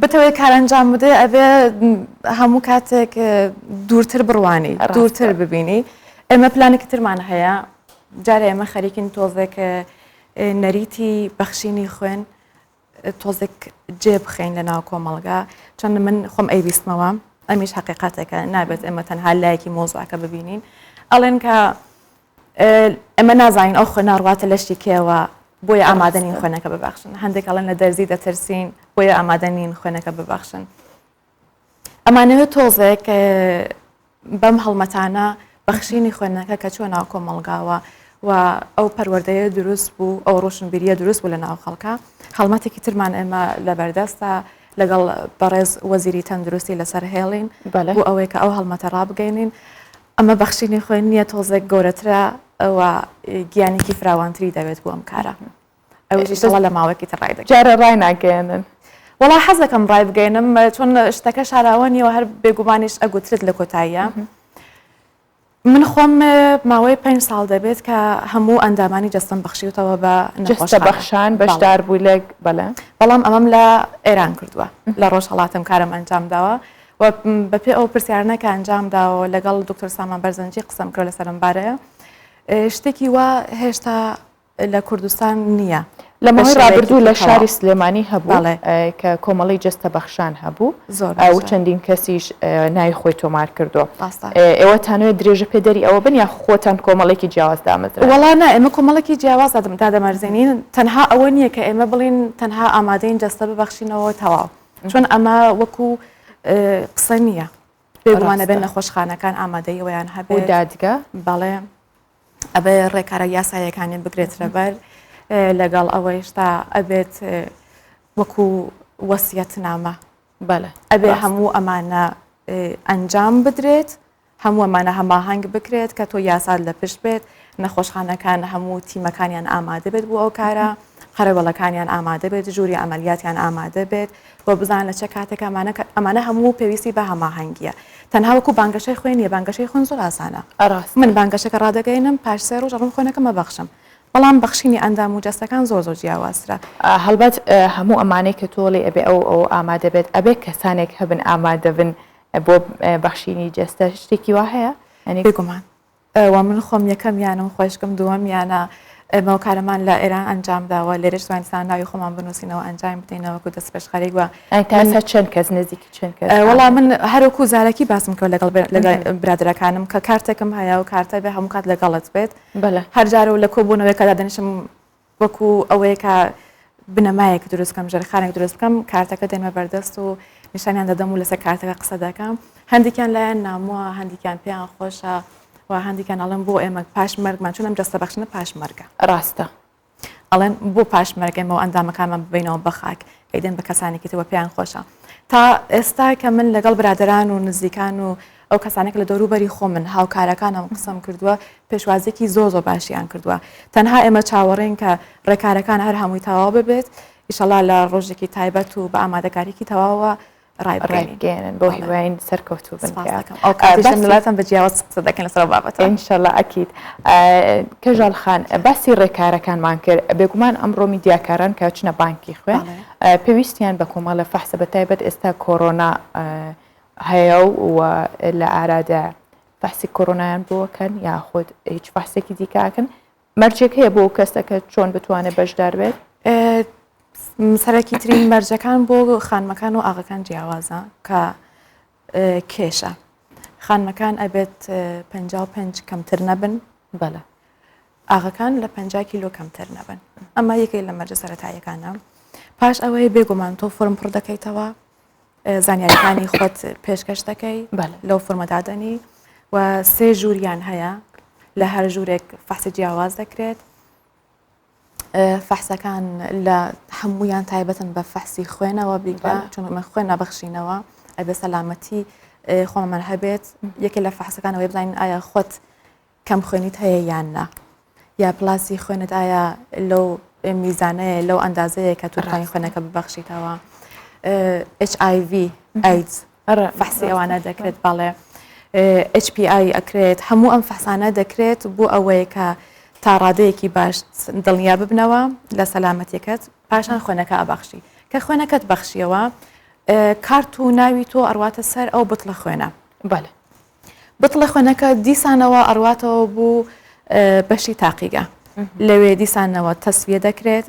بتەوێت کار ئەنجام بدەی ئەبێ هەموو کاتێک دوورتر بڕوانی دوورتر ببینی ئێمە پلانێکی ترمان هەیە جارێ ئێمە خەریکین تۆزێک نەریتی بەخشینی خوێن تۆزێک جێ بخەین لە ناو کۆمەڵگا چەند من خۆم ئەیبیستمەوە ئەمیش حقیقاتێکە نابێت ئێمە تەنها لایەکی مۆزوعەکە ببینین ئەڵێن کە ئێمە نازانین ئەو خوێنە ڕواتە لەشی کێوە بۆیە ئامادە نین خوێنەکە ببەخشن هەندێک ئەڵێن لە دەرزی دەترسین بۆیە ئامادە نین خوێنەکە ببەخشن ئەمانەوێت تۆزێک بەم هەڵمەتانە بەخشینی خوێندنەکە کە چووە ناو کۆمەڵگاوە و ئەو پەروەردەیە دروست بوو ئەو ڕۆشنبیریە دروست بوو لە ناو خەڵکە هەڵمەتێکی ترمان ئێمە لەبەردەستە لەگەڵ بەڕێز وەزیری تەندروستی لەسەر هێڵین بۆ ئەوەی کە ئەو هەڵمەتە ڕابگەینین ئەمە بەخشینی خوێن نییە تۆزێک گەورەترە و گیانێکی فراوانتری دەوێت بۆ ئەم کارە ئەویش ئیشەڵا لە ماوەیەکی تر ڕای دەگەێنن. جارێ ڕای ناگەیەنن. وەڵا حەزەکەم ڕای بگەێنم چۆن شتەکە شاراوە نییە و هەر بێگومانیش ئەگوترێت لە کۆتاییە. من خۆم ماوەی پێنج ساڵ دەبێت کە هەموو ئەندامانی جەستەم بەخشیوتەوە بە جەستە بەخشان بەشدار بووی لە بەڵێ. بەڵام ئەمەم لە ئێران کردووە لە ڕۆژهەڵاتم کارم ئەنجام داوە و بەپێ ئەو پرسیارانە کە ئەنجام داوە لەگەڵ دکتۆر سامان بەرزنجی قسەم کرد لەسەر ئەم بارەیە شتێکی وا هێشتا لە کوردستان نییە. لە ماوەی ڕابردوو لە شاری سلێمانی هەبوو کە کۆمەڵەی جەستە بەخشان هەبوو و چەندین کەسیش ناوی خۆی تۆمار کردووە. ئێوە تانەوێت درێژە پێدەری ئەوە بن یا خۆتان کۆمەڵێکی جیاواز دامەزرێن؟ وەڵا نا ئێمە کۆمەڵێکی جیاواز دادەمەرزێنین تەنها ئەوە نییە کە ئێمە بڵین تەنها ئامادەین جەستە ببەخشینەوە تەواو چۆن ئەمە وەکو قسە نییە بێگومان ئەبێت نەخۆشخانەکان ئامادەی ئەوەیان هەبێت دادگا بەڵێ ئەبێ ڕێکارە یاساییەکانی بگرێتە بەر لەگەڵ ئەوەیشتا ئەبێت وەکو وەسیەتنامە بەڵێ ئەبێ هەموو ئەمانە ئەنجام بدرێت هەموو ئەمانە هەماهەنگ بکرێت کە تۆ یاسات لە پشت بێت نەخۆشخانەکان هەموو تیمەکانیان ئامادە بێت بۆ ئەو کارە قەرەوەڵەکانیان ئامادە بێت ژووری عملیاتیان ئامادە بێت و بزان لە چە کاتێک ئەمانە ئەمانە هەموو پێویستی بە هەماهەنگیە تەنها وەکو بانگەشەی خوێن نیە بانگەشەی خوێن زۆر ئاسانە ڕاستە. من بانگەشەکە ڕادەگەیەنم پاش سێ ڕۆژ ئەڕۆم خوێنەکەم ئەبەخشم بەڵام بەخشینی ئەندام و جەستەکان زۆر زۆر جیاوازترە. هەڵبەت هەموو ئەمانەی کە تۆ ئەڵێی ئەبێ ئەو ئەو ئامادە بێت ئەبێ کەسانێک هەبن ئامادە بن بۆ بەخشینی جەستە شتێکی وا هەیە؟ یانی. بێگومان وە من خۆم یەکەمیانم خۆشکم دووەمیانە ئێمە ئەو کارەمان لە ئێران ئەنجام داوە لێرەش توانیستان ناوی خۆمان بنووسینەوە ئەنجامی بدەینەوە وەکو دەستپێشخەرێک وە ئەی تا ئێستا چەند کەس نزیکی چەند کەس وەڵا من هەروەکو زارەکی باسم کرد لەگەڵ لەگەڵ برادەرەکانم کە کارتێکم هەیە و کارتە بێ هەموو کات لەگەڵت بێت بەڵێ هەر جارە و لە کۆبوونەوەیەکە دادەنیشم وەکو ئەوەیە کە بنەمایەک دروست بکەم ژێرخانێک دروست بکەم کارتەکە دێنمە بەردەست و نیشانیان دەدەم و لەسەر کارتەکە قسە دەکەم هەندێکیان لایەن نامۆە هەندێکیان پێیان خۆشە و هەندێکیان ئەڵێن بۆ ئێمە پاش مەرگمان چون ئەم جەستە بەخشنە پاش مەرگە ڕاستە ئەڵێن بۆ پاش مەرگ ئێمە و ئەندامەکانمان ببینەوە بە خاک ئەیدەن بە کەسانێکی تر وە پێیان خۆشە تا ئێستا کە من لەگەڵ برادەران و نزیکان و ئەو کەسانێک لە دەوروبەری خۆمن هاوکارەکانم قسەم کردووە پێشوازێکی زۆر زۆر باشیان کردووە تەنها ئێمە چاوەڕێین کە ڕێکارەکان هەر هەمووی تەواو ببێت ئیشەڵا لە ڕۆژێکی تایبەت و بە ئامادەکاریکی تەواوە ڕایبگەیەنن بۆ هیواین سەرکەوتوو بن ئەو کاتیشم لەلاتان بە جیاواز قسە دەکەین لەسەر ئەو بابەتە ئینشەڵا ئەکید کەژاڵ خان باسی ڕێکارەکانمان کرد بێگومان ئەمڕۆ میدیاکاران کە چنە بانکی خوێن پێویستیان بە کۆمەڵە فەحسە بە تایبەت ئێستا کۆرۆنا هەیە و لە ئارادا فەحسی کۆرۆنایان بۆ کەن یاخود هیچ فەحسێکی دیکەکەن مەرجێک هەیە بۆ کەسە کە چۆن بتوانێت بەشدار بێت؟ سەرەکی ترین مەرجەکان بۆ خانمەکان و ئاغەکان جیاوازە کە کێشە خانمەکان ئەبێت 55 کەمتر نەبن بەڵێ ئاغەکان لە 50 کیلۆ کەمتر نەبن ئەمە یەکێک لە مەرجە سەرەتاییەکانە پاش ئەوەی بێگومان تۆ فۆرم پڕ دەکەیتەوە زانیاریەکانی خۆت پێشکەش دەکەی لەو فۆرمە دادەنی و سێ ژووریان هەیە لە هەر ژوورێک فەحسی جیاواز دەکرێت فەحسەکان لە هەمویان تایبەتن بە فەحسی خوێنەوە بیگرە چون ئەمە خوێن نابەخشینەوە ئەبێ سەلامەتی خۆمان هەبێت یەکێ لە فەحسەکانەوەی بزانین ئایا خۆت کەم خوێنیت هەیە یان نا یا پلاسی خوێنت ئایا لەو میزانەیە لەو ئەندازەیە کە توانی خوێنەکە ببەخشیتەوە HIV ئایدز فەحسی ئەوانە دەکرێت بەڵێ HPI ئەکرێت هەموو ئەم فەحسانە دەکرێت بۆ ئەوەیە کە تا ڕادەیەکی باش دڵنیا ببنەوە لە سەلامەتیەکەت پاشان خوێنەکە ئەبەخشی کە خوێنەکەت بەخشیەوە کارت و ناوی تۆ ئەڕواتە سەر ئەو بتڵە خوێنە بەڵێ بتڵە خوێنەکە دیسانەوە ئەڕواتەوە بۆ بەشی تاقیگە لەوێ دیسانەوە تەسویە دەکرێت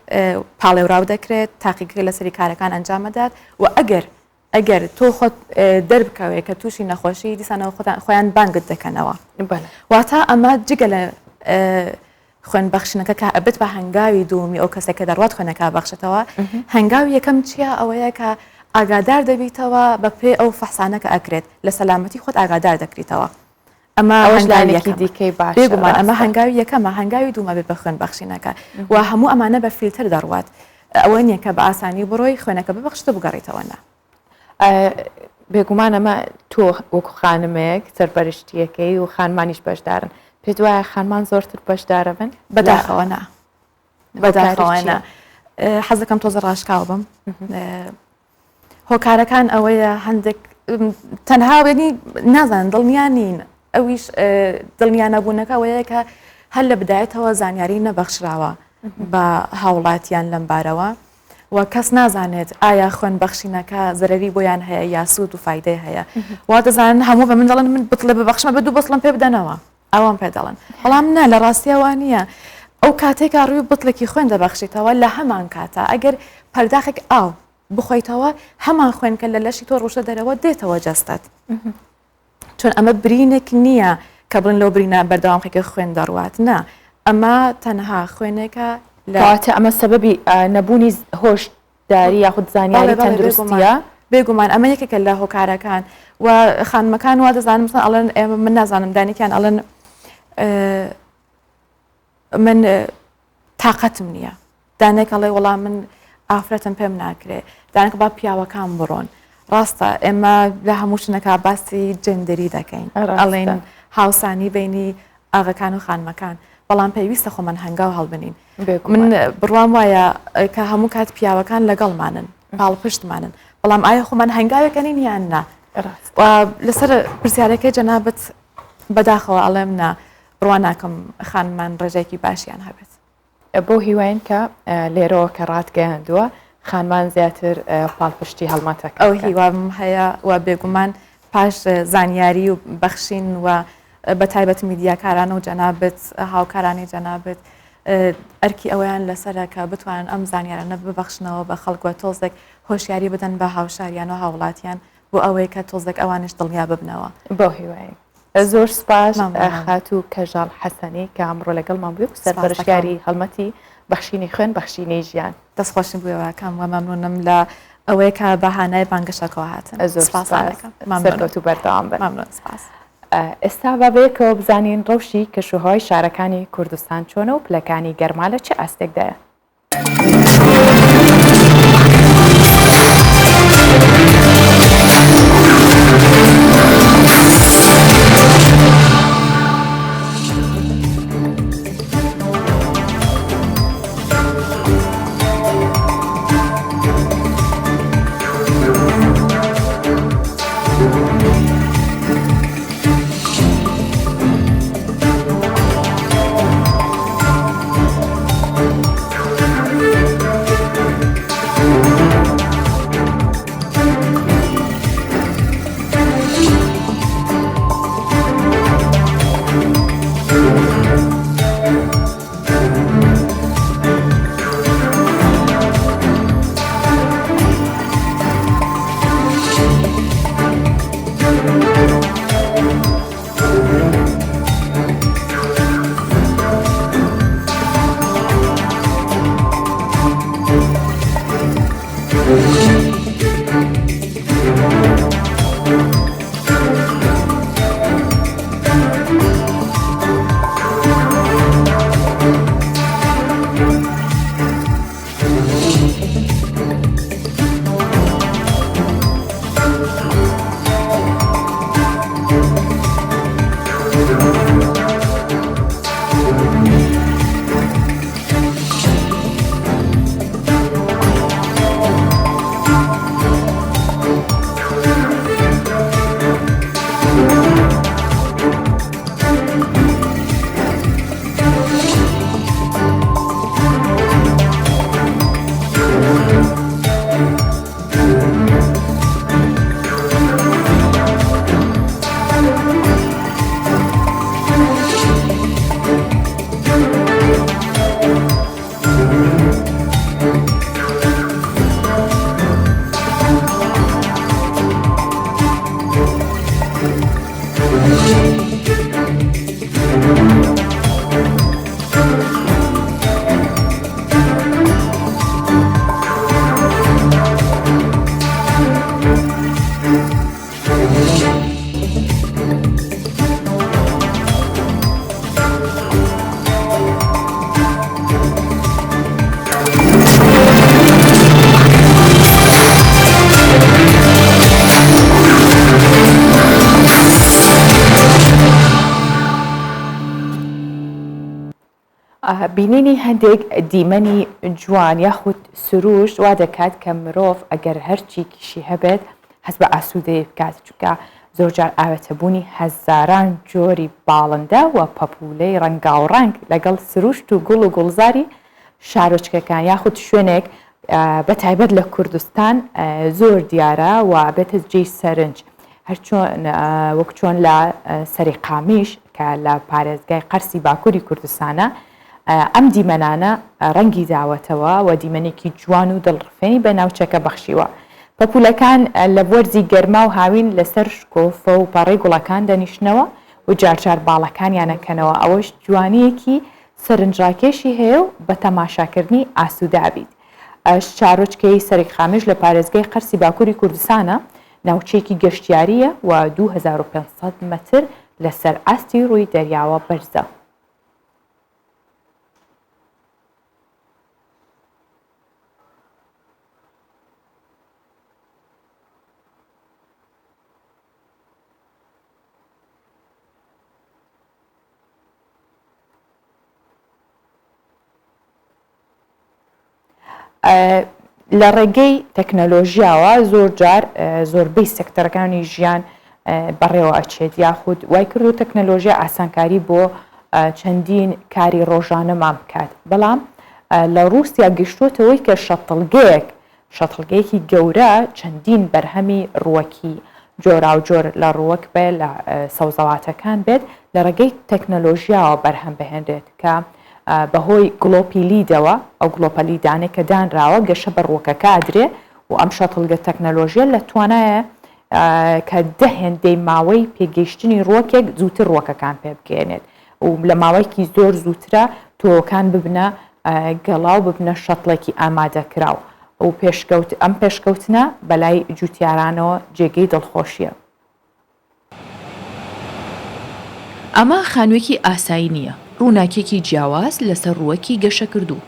پاڵێوراو دەکرێت تاقیگەکە لەسەری کارەکان ئەنجامەدات و ئەگەر ئەگەر تۆ خۆت دەربکەوێت کە تووشی نەخۆشی دیسانەوە خۆتان خۆیان بانگت دەکەنەوە واتە ئەمە جگە لە خوێن بەخشینەکە کە ئەبێت بە هەنگاوی دووەمی ئەو کەسێک کە دەڕوات خوێنەکە بەخشێتەوە هەنگاوی یەکەم چییە ئەوەیە کە ئاگادار دەبیتەوە بە پێ ئەو فەحسانە کە ئەکرێت لە سەلامەتی خۆت ئاگادار دەکریتەوە ئەمە هەنگاوی دیکەی باش بێگومان ئەمە هەنگاوی یەکەمە هەنگاوی دوومە بێت بە خوێن بەخشینەکە و هەموو ئەمانە بە فیلتەر دەڕوات ئەوە نییە کە بە ئاسانی بڕۆی خوێنەکە ببەخشت و بگەڕیتەوە نا. بێگومان ئەمە تۆ وەکو خانمێک سەرپەرشتیەکەی و خانمانیش بەشدارن پێت وایە خانمان زۆرتر بەشدارە بن؟ بەداخەوە نا بەداخەوە نا حەزەکەم تۆزە ڕاشکاو بم هۆکارەکان ئەوەیە هەندێک تەنها وێنی نازان دڵنیا نین. ئەویش دڵنیا نەبوونەکە ئەوەیە کە هەر لە بدایەتەوە زانیاری نەبەخشراوە بە هاوڵاتیان لەم بارەوە و کەس نازانێت ئایا خوێن بەخشینەکە زەرەری بۆیان هەیە یا سوود و فایدەی هەیە. وا دەزانن هەموو بە من دەڵێن من بتڵێ ببەخشمە بە دوو بەسڵم پێ بدەنەوە. ئەوان پێ دەڵێن. بەڵام نا لە ڕاستیا وا نییە. ئەو کاتێکا ڕووی بتڵێکی خوێن دەبەخشیتەوە لە هەمان کاتا ئەگەر پەرداخێک ئاو بخۆیتەوە هەمان خوێن کە لە لەشی تۆ ڕوشە دەرەوە دێتەوە جەستەت. چون ئەمە برینێک نییە کە بڵێن لەو برینە بەردەوام خێکە خوێن دەڕوات نا ئەمە تەنها خوێنێکە لە کەواتە ئەمە سەبەبی نەبوونی هۆشداری یاخود زانیاری تەندروستیە؟ بێگومان ئەمە یەکێکە لە هۆکارەکان و خانمەکان وا دەزانم مثلا ئەڵێن ئێمە من نازانم دانێکیان ئەڵێن من تاقەتم نییە دانێک ئەڵێ وەڵا من ئافرەتم پێم ناکرێ دانێک با پیاوەکان بڕۆن ڕاستە ئێمە لە هەموو شنەکە باسی جێندەری دەکەین ئەڵێن هاوسانی بینی ئاغەکان و خانمەکان بەڵام پێویستە خۆمان هەنگاو هەڵبنین من بڕوام وایە کە هەموو کات پیاوەکان لەگەڵمانن پاڵپشتمانن بەڵام ئایا خۆمان هەنگاوێکەنین یان نا لەسەر پرسیارەکەی جەنابەت بەداخەوە ئەڵێم نا بڕوا ناکەم خانمان ڕێژەیەکی باشیان هەبێت. بەو هیواین کە لێرەوە کە ڕاتگەیاندووە خانمان زیاتر پاڵپشتی هەڵمەتەکە ئەو هیوام هەیە و بێگومان پاش زانیاری و بەخشین و بە تایبەت میدیاکاران و جەنابت هاوکارانی جەنابت ئەرکی ئەوەیان لەسەرە کە بتوانن ئەم زانیارانە ببەخشنەوە بە خەڵک و تۆزێک هۆشیاری بدەن بە هاوشاریان و هاوڵاتیان بۆ ئەوەی کە تۆزێک ئەوانیش دڵنیا ببنەوە. بەو هیوایەین. زۆر سوپاس خاتوو کەژاڵ حەسەنی کە ئەمڕۆ لەگەڵمان بووی و سەرپەرشتیاری هەڵمەتی بەخشینی خوێن بەخشینی ژیان. دەستخۆشیم بۆ ئێوەکەم و مەمنونم لە ئەوەی کە بە هانای بانگەشەکەوە هاتن. زۆر سوپاس. سەرکەوتوو بەردەوام بن. مەمنون سوپاس. ئێستا با بەیەکەوە بزانین ڕەوشی کەشوهەوای شارەکانی کوردستان چۆنە و پلەکانی گەرما لە چ ئاستێکدایە؟ بینینی هەندێک دیمەنی جوان یاخود سروشت وا دەکات کە مرۆڤ ئەگەر هەرچیکیشی هەبێت هەست بە ئاسوودەیی بکات چونکە. زۆرجار ئاوێتەبوونی هەزاران جۆری باڵندە و پەپوولەی ڕەنگاوڕەنگ لەگەڵ سروشت و گوڵ و گوڵزاری شارۆچکەکان یاخود شوێنێک بە تایبەت لە کوردستان زۆر دیارە و بێتە جێی سەرنج هەرچۆن وەک چۆن لە سەری قامیش کە لە پارێزگای قەرسی باکووری کوردستانە ئەم دیمەنانە ڕەنگی داوەتەوە و دیمەنێکی جوان و دڵڕفێنی بە ناوچەکە بەخشیوە. پەپوولەکان لە وەرزی گەرما و هاوین لەسەر شکۆفە و پەڕەی گوڵەکان دەنیشنەوە و جارجار باڵەکانیان ئەکەنەوە، ئەوەش جوانییەکی سەرنجڕاکێشی هەیە و بە تەماشاکردنی ئاسوودە ئەبیت. شارۆچکەی سەریقامیش لە پارێزگای قەرسی باکووری کوردستانە، ناوچەیەکی گەشتیارییە و 2500 مەتر لەسەر ئاستی ڕووی دەریاوە بەرزە. لە ڕێگەی تەکنەلۆژیاوە زۆر جار زۆربەی سێکتەرەکانی ژیان بەڕێوە ئەچێت یاخود وای کردو تەکنەلۆژیا ئاسانکاری بۆ چەندین کاری ڕۆژانەمان بکات بەڵام لە ڕووسیا گەشتووەتەوەی کە شەتڵگەیەک شەتڵگەیەکی گەورە چەندین بەرهەمی ڕووەکی جۆراوجۆر لە ڕووەک بێ لە سەوزەواتەکان بێت لە ڕێگەی تەکنەلۆژیاوە بەرهەم بهێنرێت کە بەهۆی گڵۆپی لیدەوە ئەو گڵۆپە لیدانەی کە دانراوە گەشە بە ڕووەکەکە ئەدرێ و ئەم شەتڵگە تەکنەلۆژیە لە توانایە کە دە هێندەی ماوەی پێگەیشتنی ڕووەکێک زووتر ڕووەکەکان پێ بگەیەنێت و لە ماوەیەکی زۆر زووترا تۆوەکان ببنە گەڵا و ببنە شەتڵێکی ئامادەکراو و پێشکەوت ئەم پێشکەوتنە بەلای جووتیارانەوە جێگەی دڵخۆشییە. ئەمە خانووێکی ئاسایی نییە، ڕووناکییەکی جیاواز لەسەر ڕووەکی گەشەکردوو.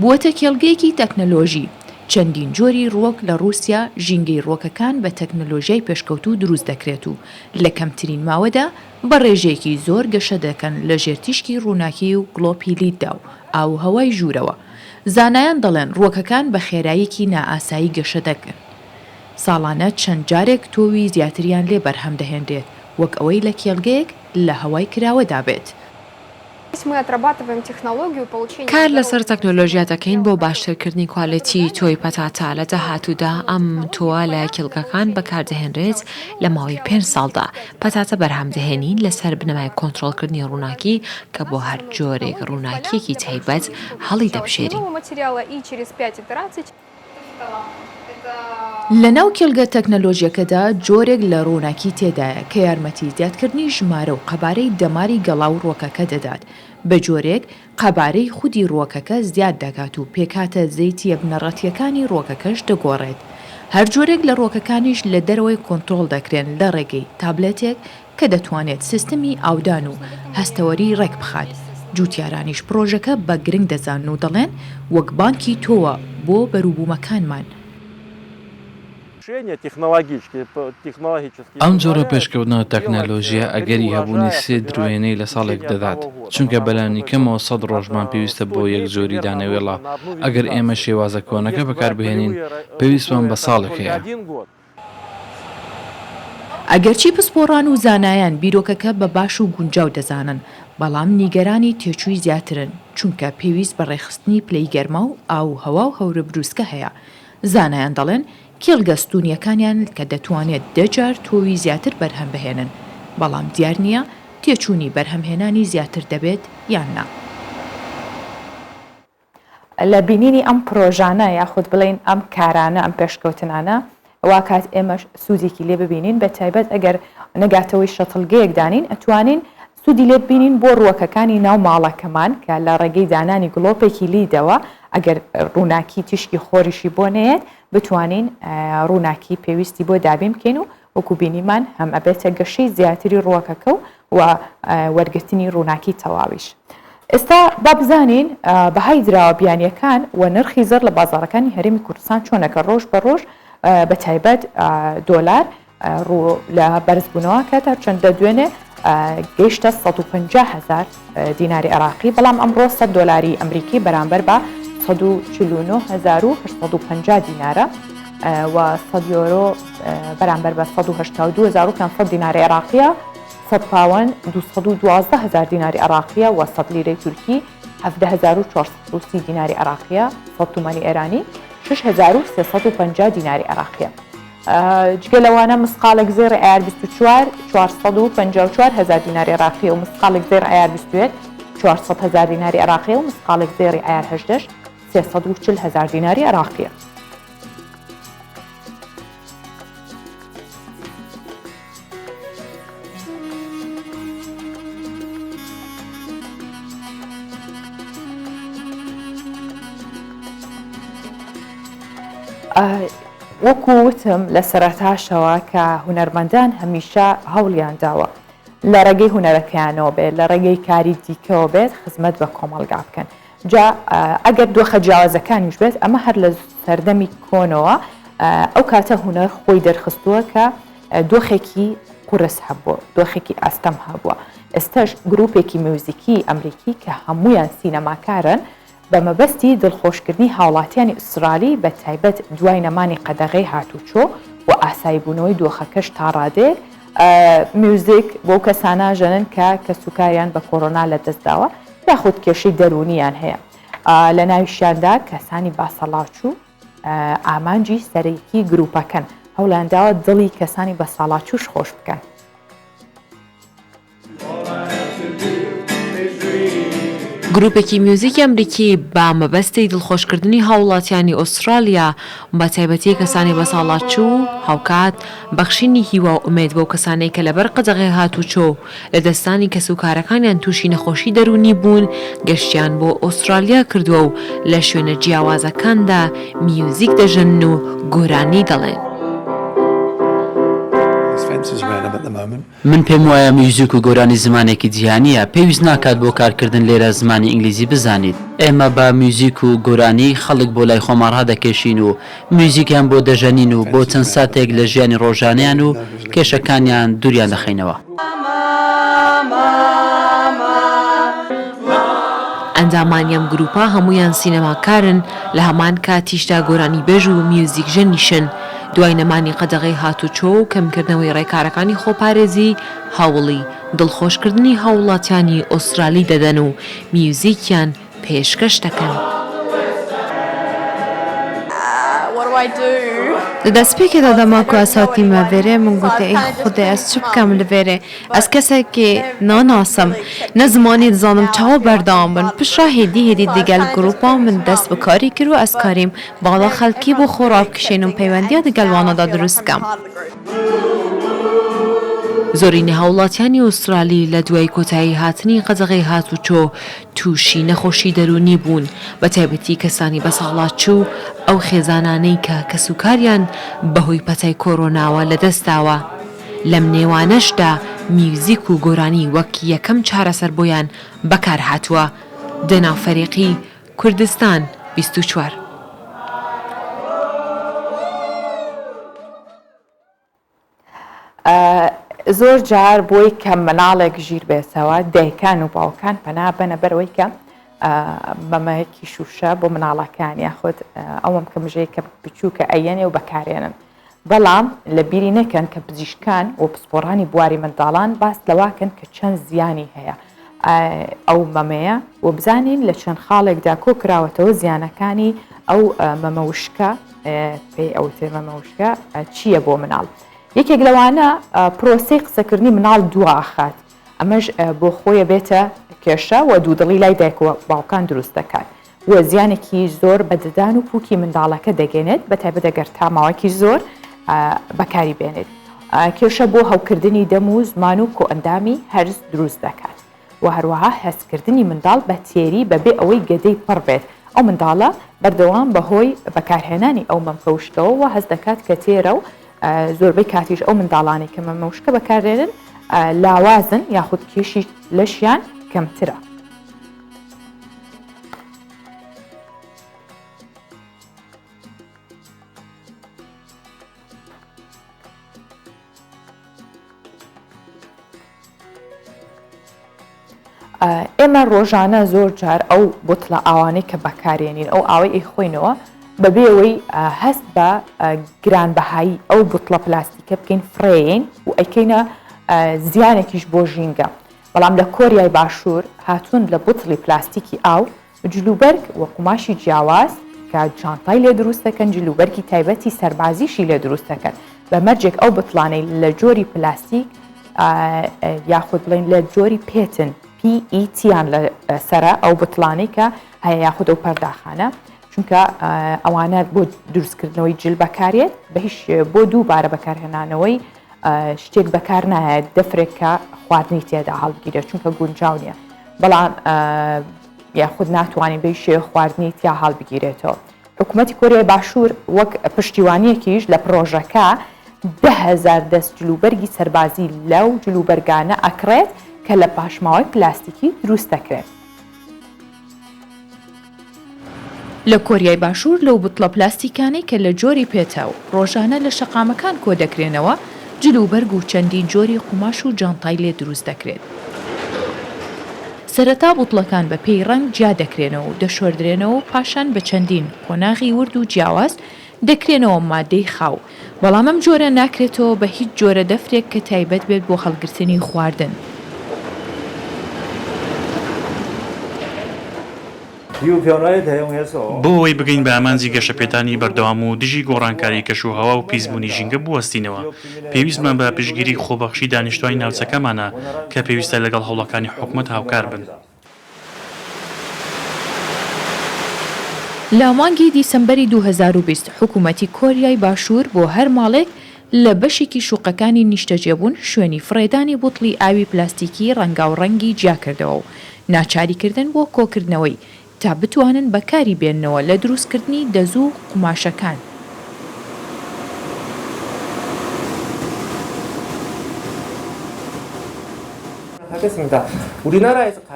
بووەتە کێڵگەیەکی تەکنەلۆژی، چەندین جۆری ڕووەک لە ڕووسیا ژینگەی ڕووەکەکان بە تەکنەلۆژیای پێشکەوتوو دروست دەکرێت و لە کەمترین ماوەدا بە ڕێژەیەکی زۆر گەشە دەکەن لە ژێر تیشکی ڕووناکی و گڵۆپی لیددا و ئاووهەوای ژوورەوە. زانایان دەڵێن ڕووەکەکان بە خێراییەکی نائاسایی گەشە دەکەن. ساڵانە چەند جارێک تۆوی زیاتریان لێ بەرهەم دەهێنرێت وەک ئەوەی لە کێڵگەیەک لە هەوای کراوەدا بێت. کار لەسەر تەکنۆلۆژیا دەکەین بۆ باشترکردنی کوالێتیی تۆی پەتاتە، لە داهاتوودا ئەم تۆوە لە کێڵگەکان بەکاردەهێنرێت، لە ماوەی پێنج ساڵدا پەتاتە بەرهەمدەهێنین لەسەر بنەمای کۆنترۆڵکردنی ڕووناکی کە بۆ هەر جۆرێک ڕووناکییەکی تایبەت هەڵیدەبژێرین. لەناو کێڵگە تەکنەلۆژیەکەدا جۆرێک لە ڕووناکی تێدایە کە یارمەتی زیادکردنی ژمارە و قەبارەی دەماری گەڵا و ڕووەکەکە دەدات، بەجۆرێک قەبارەی خودی ڕووەکەکە زیاد دەکات و پێکهاتە زەیتییە بنەڕەتییەکانی ڕووەکەکەش دەگۆڕێت. هەر جۆرێک لە ڕووەکەکانیش لە دەرەوەی کۆنترۆڵ دەکرێن لە ڕێگەی تابلێتێک کە دەتوانێت سیستمی ئاودان و هەستەوەری ڕێک بخات، جووتیارانیش پڕۆژەکە بە گرنگ دەزانن و دەڵێن وەک بانکی تۆوە بۆ بەروبوومەکانمان. ئەم جۆرە پێشکەوتنە تەکنەلۆژییە ئەگەری هەبوونی سێ دروێنەی لە ساڵێک دەدات، چونکە بەلانیکەمەوە سەد ڕۆژمان پێویستە بۆ یەک جۆری دانەوێڵە، ئەگەر ئێمە شێوازە کۆنەکە بەکاربهێنین پێویستمان بە ساڵێک هەیە. ئەگەرچی پسپۆڕان و زانایان بیرۆکەکە بە باش و گونجاو دەزانن، بەڵام نیگەرانی تێچووی زیاترن، چونکە پێویست بە ڕێکخستنی پلەی گەرما و ئاو و هەوا و هەورەبروسکە هەیە. زانایان دەڵێن کێڵگە ستوونییەکانیان کە دەتوانێت دە جار تۆوی زیاتر بەرهەم بهێنن، بەڵام دیار نییە تێچوونی بەرهەمهێنانی زیاتر دەبێت یان نا. لە بینینی ئەم پرۆژانە یاخود بڵێین ئەم کارانە ئەم پێشکەوتنانە واکات ئێمەش سوودێکی لێ ببینین بە تایبەت ئەگەر نەگاتەوەی شەتڵگەیەک دانین ئەتوانین سوودی لێ ببینین بۆ ڕووەکەکانی ناو ماڵەکەمان کە لە ڕێگەی دانانی گڵۆپێکی لیدەوە ئەگەر ڕووناکی تیشکی خۆریشی بۆ نەیەت بتوانین ڕووناکی پێویستی بۆ دابین بکەین و وەکو بینیمان هەم ئەبێتە گەشەی زیاتری ڕووەکەکە و و وەرگرتنی ڕووناکی تەواویش. ئێستا با بزانین بەهای دراوە بیانییەکان و نرخی زێڕ لە بازاڕەکانی هەرێمی کوردستان چۆنە کە ڕۆژ بە ڕۆژ بە تایبەت دۆلار ڕوو لە بەرزبوونەوە کات هەرچەندە دوێنێ گەیشتە 150 هەزار دیناری عێراقی بەڵام ئەمڕۆ 100 دۆلاری ئەمریکی بەرامبەر بە 149850 دینارە. و 100 یۆرۆ بەرامبەر بە 182500 دیناری عێراقیە، 100 پاوەن 212 هەزار دیناری عێراقیە و 100 لیرەی تورکی 17430 دیناری عێراقیە، 100 تومەنی ئێرانی 6350 دیناری عێراقیە. جگە لەوانە مسقاڵێک زێڕی عەیار 24 454 هەزار دیناری عێراقیە و مسقاڵێک زێڕ عەیار 21 400 هەزار دیناری عێراقیە و مسقاڵێک زێڕی عەیار 18 340 هەزار دیناری عێراقیە. وەکو وتم لە سەرەتاشەوە کە هونەرمەندان هەمیشە هەوڵیان داوە لە ڕێگەی هونەرەکەیانەوە بێت لە ڕێگەی کاری دیکەوە بێت خزمەت بە کۆمەڵگا بکەن جا ئەگەر دۆخە جیاوازەکانیش بێت ئەمە هەر لە سەردەمی کۆنەوە ئەو کاتە هونەر خۆی دەرخستووە کە دۆخێکی قورس هەبووە دۆخێکی ئاستەم هەبووە ئێستاش گروپێکی میوزیکی ئەمریکی کە هەمویان سینەماکارن بە مەبەستی دڵخۆشکردنی هاوڵاتیانی ئوسترالی بە تایبەت دوای نەمانی قەدەغەی هاتوچۆ و ئاساییبوونەوەی دۆخەکەش تا ڕادەیەک میوزیک بۆ کەسانە ژەنن کە کەسوکاریان بە کۆرۆنا لەدەستداوە یاخود کێشەی دەروونیان هەیە لە ناویشیاندا کەسانی باسەڵاچوو ئامانجی سەرەکی گروپەکەن هەوڵیانداوە دڵی کەسانی بەساڵاچووش خۆش بکەن. گروپێکی میوزیکی ئەمریکی بە مەبەستی دڵخۆشکردنی هاوڵاتیانی ئوسترالیا بە تایبەتی کەسانی بەساڵاچوو و هاوکات بەخشینی هیوا و ئومێد بەو کەسانەی کە لەبەر قەدەغەی هاتوچۆ و لەدەستدانی کەسوکارەکانیان تووشی نەخۆشی دەروونی بوون گەشتیان بۆ ئوسترالیا کردووە و لە شوێنە جیاوازەکاندا میوزیک دەژەنن و گۆرانی دەڵێن. من پێم وایە میوزیک و گۆرانی زمانێکی جیهانییە، پێویست ناکات بۆ کارکردن لێرە زمانی ئینگلیزی بزانیت. ئێمە بە میوزیک و گۆرانی خەڵک بۆ لای خۆمان ڕادەکێشین و میوزیکیان بۆ دەژەنین و بۆ چەند ساتێک لە ژیانی ڕۆژانەیان و کێشەکانیان دووریان دەخەینەوە. ئەندامانی ئەم گرووپە هەموویان سینەماکارن، لە هەمان کاتیشدا گۆرانیبێژ و میوزیکژەنیشن. دوای نەمانی قەدەغەی هاتوچۆ و کەمکردنەوەی ڕێکارەکانی خۆپارێزی، هەوڵی دڵخۆشکردنی هاووڵاتیانی ئوسترالی دەدەن و میوزیکیان پێشکەش دەکەن. لە دەستپێکێدا دەما کو ez hatîme vêrê min gotê ey Xwedê ez çi bikem li vêrê ez kesekê nanasim ne zimanê dizanim çawa berdewam bin piştre hêdî hêdî digel grûpa min dest bi karî kir û ez karîm bala xelkî bo xwe rabikişênim peywendiya digel wana da dirust bikem. زۆرینەی هاوڵاتیانی ئوسترالی لە دوای کۆتایی هاتنی قەدەغەی هاتوچۆ تووشی نەخۆشی دەروونی بوون، بەتایبەتی کەسانی بەساڵاچوو و ئەو خێزانانەی کە کەسوکاریان بەهۆی پەتای کۆرۆناوە لەدەستداوە، لەم نێوانەشدا میوزیک و گۆرانی وەک یەکەم چارەسەر بۆیان بەکارهاتووە. دەنا فەریقی، کوردستان 24. زۆر جار بۆی کە مناڵێک ژیر بێتەوە دایکان و باوکان پەنا بەنە بەرەوەی کە مەمەیەکی شوشە بۆ مناڵەکان یاخود ئەوەم کە مژەیە کە بچووکە ئەیەنێ و بەکارێنن بەڵام لە بیری نەکەن کە پزیشکان و پسپۆڕانی بواری منداڵان باس لەواکەن کە چەند زیانی هەیە ئەو مەمەیە و بزانین لە چەند خاڵێکدا کۆ کراوەتەوە زیانەکانی ئەو مەمە وشکە پێی ئەوترێ مەمە وشکە چییە بۆ مناڵ یەکێک لەوانە پرۆسەی قسەکردنی مناڵ دواخات ئەمەش بۆ خۆیە بێتە کێشە و دوودڵی لای دایک و باوکان دروست دەکات و زیانێکی زۆر بە ددان و پوکی منداڵەکە دەگەێنێت بە تایبەت ئەگەر تا ماوەیەکی زۆر بەکاری بێنێت کێشە بۆ هەوکردنی دەم و زمان و کۆئەندامی هەرس دروست دەکات و هەروەها هەستکردنی منداڵ بە تێری بەبێ ئەوەی گەدەی پڕ بێت، ئەو منداڵە بەردەوام بەهۆی بەکارهێنانی ئەو مەمکە وشکەوە وا هەست دەکات کە تێرە و زۆربەی کاتیش ئەو منداڵانەی کە مەمە وشکە بەکاردێنن لاوازن یاخود کێشی لەشیان کەمترە. ئێمە ڕۆژانە زۆر جار ئەو بوتڵە ئاوانەی کە بەکارێنین ئەو ئاوەی ئەیخۆینەوە بەبێ ئەوەی هەست بە گرانبەهایی ئەو بوتڵە پلاستیکە بکەین فڕێین و ئەیکەینە زیانێکیش بۆ ژینگە. بەڵام لە کۆریای باشوور هاتوون لە بوتڵی پلاستیکی ئاو جلوبەرگ و قوماشی جیاواز کە جانتای لێ دروست دەکەن، جلوبەرگی تایبەتی سەربازیشی لێ دروست دەکەن، بە مەرجێک ئەو بتڵانەی لە جۆری پلاستیک یاخود بڵێین لە جۆری پێتن، PET، یان لەسەرە، ئەو بتڵانەی کە هەیە یاخود ئەو پەرداخانە، چونکە ئەوانە بۆ دروستکردنەوەی جل بەکارێت، بە هیچ بۆ دووبارە بەکارهێنانەوەی شتێک بەکار نایەت، دەفرێک کە خواردنی تێدا هەڵبگیرێت چونکە گونجاو نییە، بەڵام یاخود ناتوانین بەی شێوە خواردنی تیا هەڵبگیرێتەوە. حکوومەتی کۆریای باشوور وەک پشتیوانییەکیش لە پڕۆژەکە 10,000 دەست جلوبەرگی سەربازی لەو جلوبەرگانە ئەکڕێت کە لە پاشماوەی پلاستیکی دروست دەکرێن. لە کۆریای باشوور لەو بوتڵە پلاستیکانەی کە لە جۆری پێتە و ڕۆژانە لە شەقامەکان کۆدەکرێنەوە، جل و بەرگ و چەندین جۆری قوماش و جانتای لێ دروست دەکرێت. سەرەتا بوتڵەکان بە پێی ڕەنگ جیا دەکرێنەوە و دەشۆردرێنەوە و پاشان بە چەندین قۆناغی ورد و جیاواز دەکرێنەوە ماددەی خاو، بەڵام ئەم جۆرە ناکرێتەوە بە هیچ جۆرە دەفرێک کە تایبەت بێت بۆ هەڵگرتنی خواردن. بۆ ئەوەی بگەین بە ئامانجی گەشەپێدانی بەردەوام و دژی گۆڕانکاری کەشوهەوا و پیسبوونی ژینگە بوەستینەوە، پێویستمان بە پشتگیری خۆبەخشی دانیشتوانی ناوچەکەمانە کە پێویستە لەگەڵ هەوڵەکانی حکومەت هاوکار بن. لە مانگی دیسەمبەری 2020 حکومەتی کۆریای باشوور بۆ هەر ماڵێک لە بەشێکی شوقەکانی نیشتەجێبوون شوێنی فڕێدانی بوتڵی ئاوی پلاستیکی ڕەنگاوڕەنگی جیاکردەوە و ناچاری کردن بۆ کۆکردنەوەی تا بتوانن بەکاری بێننەوە لە دروستکردنی دەزوو و قوماشەکان.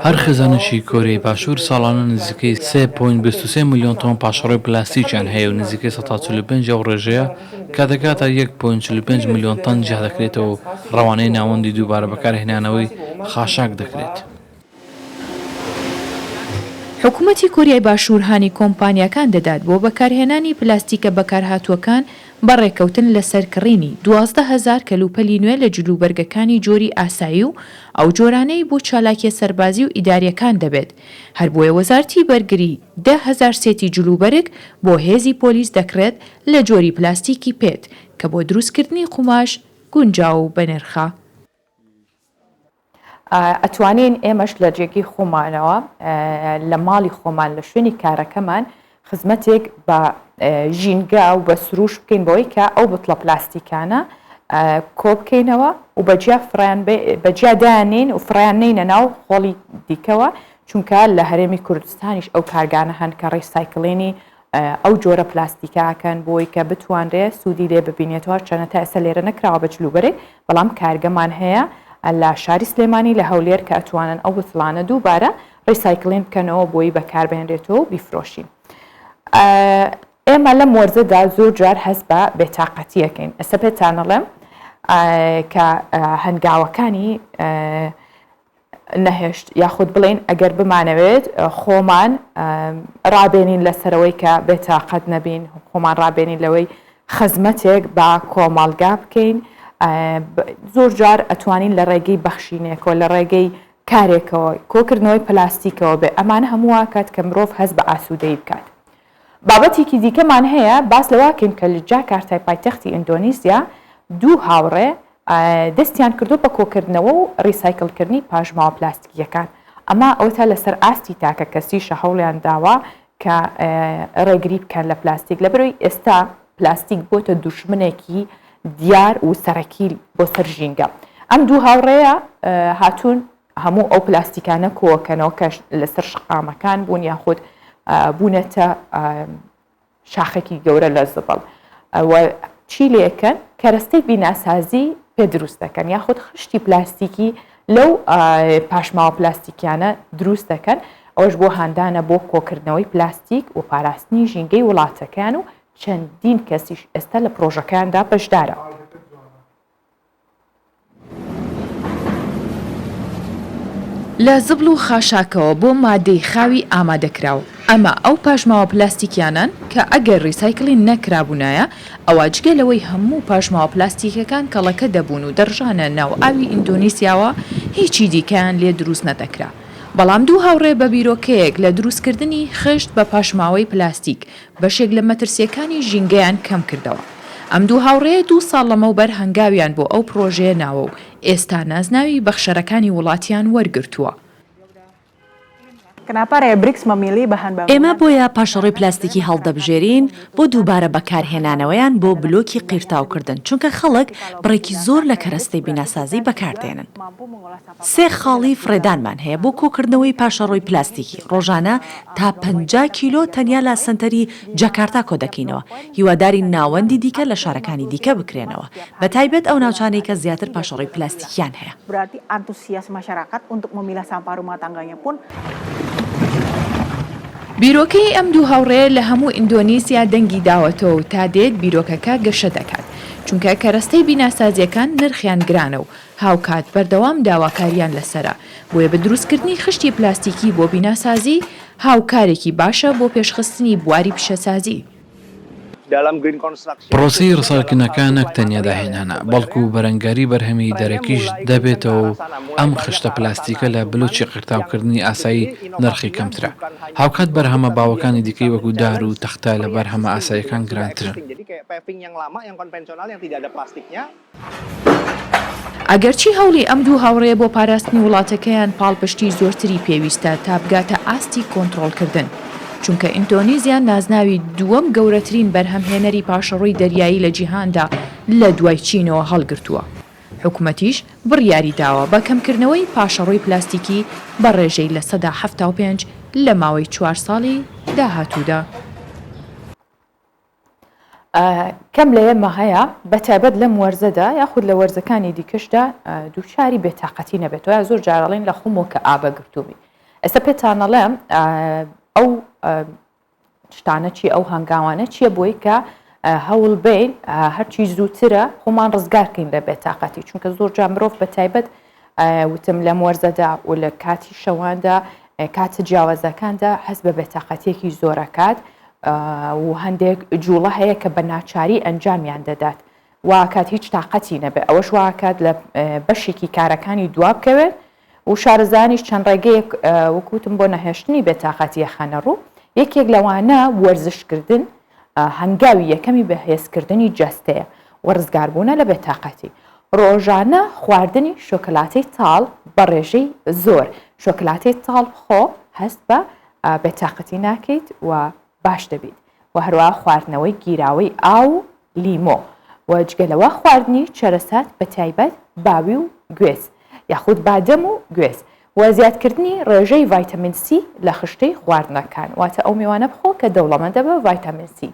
هەر خێزانێکی کۆریای باشوور ساڵانە نزیکەی سێ پۆینت 23 ملیۆن تۆن پاشەڕۆی پلاستیکیان هەیە و نزیکەی 45% ئەو ڕێژەیە کە دەگاتە یەک پۆینت 45 ملیۆن تەن جیادەکرێتەوە و ڕەوانەی ناوەندی دووبارە بەکارهێنانەوەی خاشاک دەکرێت. حکومەتی کۆریای باشوور هانی کۆمپانیاکان دەدات بۆ بەکارهێنانی پلاستیکە بەکارهاتووەکان بە ڕێککەوتن لەسەر کڕینی 12,000 کەلوپەلی نوێ لە جلوبەرگەکانی جۆری ئاسایی و ئەو جۆرانەی بۆ چالاکیە سەربازی و ئیداریەکان دەبێت هەر بۆیە وەزارتی بەرگری 10,000 سێتی جلوبەرگ بۆ هێزی پۆلیس دەکڕێت لە جۆری پلاستیکی پێت کە بۆ دروستکردنی قوماش گونجاو و بەنرخە. ئەتوانین ئێمەش لە جێگەی خۆمانەوە لە ماڵی خۆمان لە شوێنی کارەکەمان خزمەتێک بە ژینگە و بە سروش بکەین بەوەی کە ئەو بتڵە پلاستیکانە کۆ بکەینەوە و بەجیا فڕیان بەجیا دایانین و فڕیان نینە ناو خۆڵی دیکەوە چونکە لە هەرێمی کوردستانیش ئەو کارگانە هەن کە recycling ی ئەو جۆرە پلاستیکە ئەکەن بۆی کە بتوانرێ سوودی لێ ببینێتەوە هەرچەنە تا ئێستا لێرە نەکراوە بە جلوبەرگ بەڵام کارگەمان هەیە لە شاری سلێمانی لە هەولێر کە ئەتوانن ئەو بتڵانە دووبارە recycling بکەنەوە بۆی بەکاربهێنرێتەوە و بیفرۆشین. ئێمە لەم وەرزەدا زۆر جار هەست بە بێتاقەتیەکەین ئێستا پێتانەڵێم کە هەنگاوەکانی نەهێشت یاخود بڵێین ئەگەر بمانەوێت خۆمان ڕابێنین لەسەرەوەی کە بێتاقەت نەبین خۆمان ڕابێنین لەوەی خزمەتێک بە کۆمەڵگا بکەین زۆر جار ئەتوانین لە ڕێگەی بەخشینێکەوە لە ڕێگەی کارێکەوە کۆکردنەوەی پلاستیکەوە بێ ئەمانە هەموو کات کە مرۆڤ هەست بە ئاسوودەی بکات بابەتێکی دیکەمان هەیە باس لەوە کەین کە لە جاکارتای پایتەختی ئیندۆنیزیا دوو هاوڕێ دەستیان کردووە بە کۆکردنەوە و ڕیسایکلکردنی پاشماوە پلاستیکییەکان، ئەمە ئەوەتا لەسەر ئاستی تاکەکەسیشە هەوڵیان داوە کە ڕێگری بکەن لە پلاستیک، لەبەرئەوەی ئێستا پلاستیک بۆتە دوژمنێکی دیار و سەرەکی بۆ سەر ژینگە. ئەم دوو هاوڕێیە هاتوون هەموو ئەو پلاستیکانە کۆکەنەوە کە لەسەر شەقامەکان بوون یاخود بوونەتە شاخێکی گەورە لە زبڵ و چی لێکەن کەرەستەی بیناسازی پێ دروست دەکەن یاخود خشتی پلاستیکی لەو پاشماوە پلاستیکیانە دروست دەکەن ئەوەش بۆ هاندانە بۆ کۆکردنەوەی پلاستیک و پاراستنی ژینگەی وڵاتەکەیان و چەندین کەسیش ئێستا لە پرۆژەکەیاندا بەشدارە. لە زبڵ و خاشاکەوە بۆ ماددەی خاوی ئامادەکراو. ئەمە ئەو پاشماوە پلاستیکیانەن کە ئەگەر ڕیسایکلین نەکرابوونایە، ئەوا جگە لەوەی هەموو پاشماوە پلاستیکەکان کەڵەکە دەبوون و دەڕژانە ناو ئاوی ئیندۆنیسیاوە، هیچی دیکەیان لێ دروست نەدەکرا. بەڵام دوو هاوڕێ بە بیرۆکەیەک لە دروستکردنی خشت بە پاشماوەی پلاستیک، بەشێک لە مەترسییەکانی ژینگەیان کەمکردەوە. ئەم دوو هاوڕێیە دوو ساڵ لەمەوبەر هەنگاویان بۆ ئەو پڕۆژەیە ناوە و ئێستا نازناوی بەخشەرەکانی وڵاتیان وەرگرتووە. ئێمە بۆیە پاشەڕۆی پلاستیکی هەڵدەبژێرین بۆ دووبارە بەکارهێنانەوەیان بۆ بلۆکی قیرتاوکردن، چونکە خەڵک بڕێکی زۆر لە کەرەستەی بیناسازی بەکاردێنن. سێ خاڵی فڕێدانمان هەیە بۆ کۆکردنەوەی پاشەڕۆی پلاستیکی، ڕۆژانە تا 50 کیلۆ تەنیا لە سەنتەری جاکارتا کۆدەکەینەوە، هیوادارین ناوەندی دیکە لە شارەکانی دیکە بکرێنەوە، بەتایبەت ئەو ناوچانەی کە زیاتر پاشەڕۆی پلاستیکیان هەیە. بیرۆکەی ئەم دوو هاوڕێیە لە هەموو ئیندۆنیزیا دەنگی داوەتەوە و تا دێت بیرۆکەکە گەشە دەکات، چونکە کەرەستەی بیناسازییەکان نرخیان گرانە و هاوکات بەردەوام داواکاریان لەسەرە، بۆیە بە دروستکردنی خشتی پلاستیکی بۆ بیناسازی هاوکارێکی باشە بۆ پێشخستنی بواری پیشەسازی. پرۆسەی ڕسالکردنەکە نەک تەنیا داهێنانە، بەڵکو بەرەنگاری بەرهەمی دەرەکیش دەبێتەوە و ئەم خشتە پلاستیکە لە بلۆکی قیرتاوکردنی ئاسایی نرخی کەمترە. هاوکات بەرهەمە باوەکانی دیکەی وەکو دار و تەختە لە بەرهەمە ئاساییەکان گرانترن. ئەگەرچی هەوڵی ئەم دوو هاوڕێیە بۆ پاراستنی وڵاتەکەیان پاڵپشتی زۆرتری پێویستە تا بگاتە ئاستی کۆنتڕۆڵکردن، چونکە ئیندۆنیزیا نازناوی دووەم گەورەترین بەرهەمهێنەری پاشەڕۆی دەریایی لە جیهاندا لە دوای چینەوە هەڵگرتووە، حکومەتیش بڕیاری داوە بە کەمکردنەوەی پاشەڕۆی پلاستیکی بە ڕێژەی 75% لە ماوەی چوار ساڵی داهاتوودا. کەم لە ئێمە هەیە بە تایبەت لەم وەرزەدا یاخود لە وەرزەکانی دیکەشدا دووچاری بێتاقەتی نەبێتەوە یا زۆر جارەڵێن لە خۆمەوە کە ئابە گرتووبی ئێستا پێتانەڵێم ئەو شتانە چی ئەو هەنگاوانە چییە بۆی کە هەوڵ بین هەرچی زووترە خۆمان ڕزگارکەین لە بێتاقەتی چونکە زۆر جا مرۆڤ بە تایبەت وتم لەم وەرزەدا و لە کاتی شەواندا کاتە جیاوازەکاندا هەست بە بێتاقەتیەکی زۆرەکات و هەندێک جوڵە هەیە کە بە ناچاری ئەنجامیان دەدات واکات هیچ تااقەتی نەبێ ئەوەش واکات لە بەشێکی کارەکانی دوا بکەوێت و شارەزایانیش چەند ڕێگەیەک وەکوتم بۆ نەهێشتنی بێتاقەتی ئەخەنە ڕوو، یەکێک لەوانە وەرزشکردن هەنگاوی یەکەمی بەهێزکردنی جەستەیە و ڕزگاربوونە لە بێتاقەتی. ڕۆژانە خواردنی شۆکەلاتەی تاڵ بە ڕێژەی زۆر، شۆکەلاتەی تاڵ بخۆ هەست بە بێتاقەتی ناکەیت و باش دەبیت و هەروەها خواردنەوەی گیراوەی ئاو و لیمۆ و جگە لەوە خواردنی چەرەسات بەتایبەت باوی و گوێز یاخود بادەم و گوێز و زیادکردنی ڕێژەی ڤایتامین سی لە خشتەی خواردنەکان واتە ئەو میوانە بخۆ کە دەوڵەمەندە بە ڤایتامین سی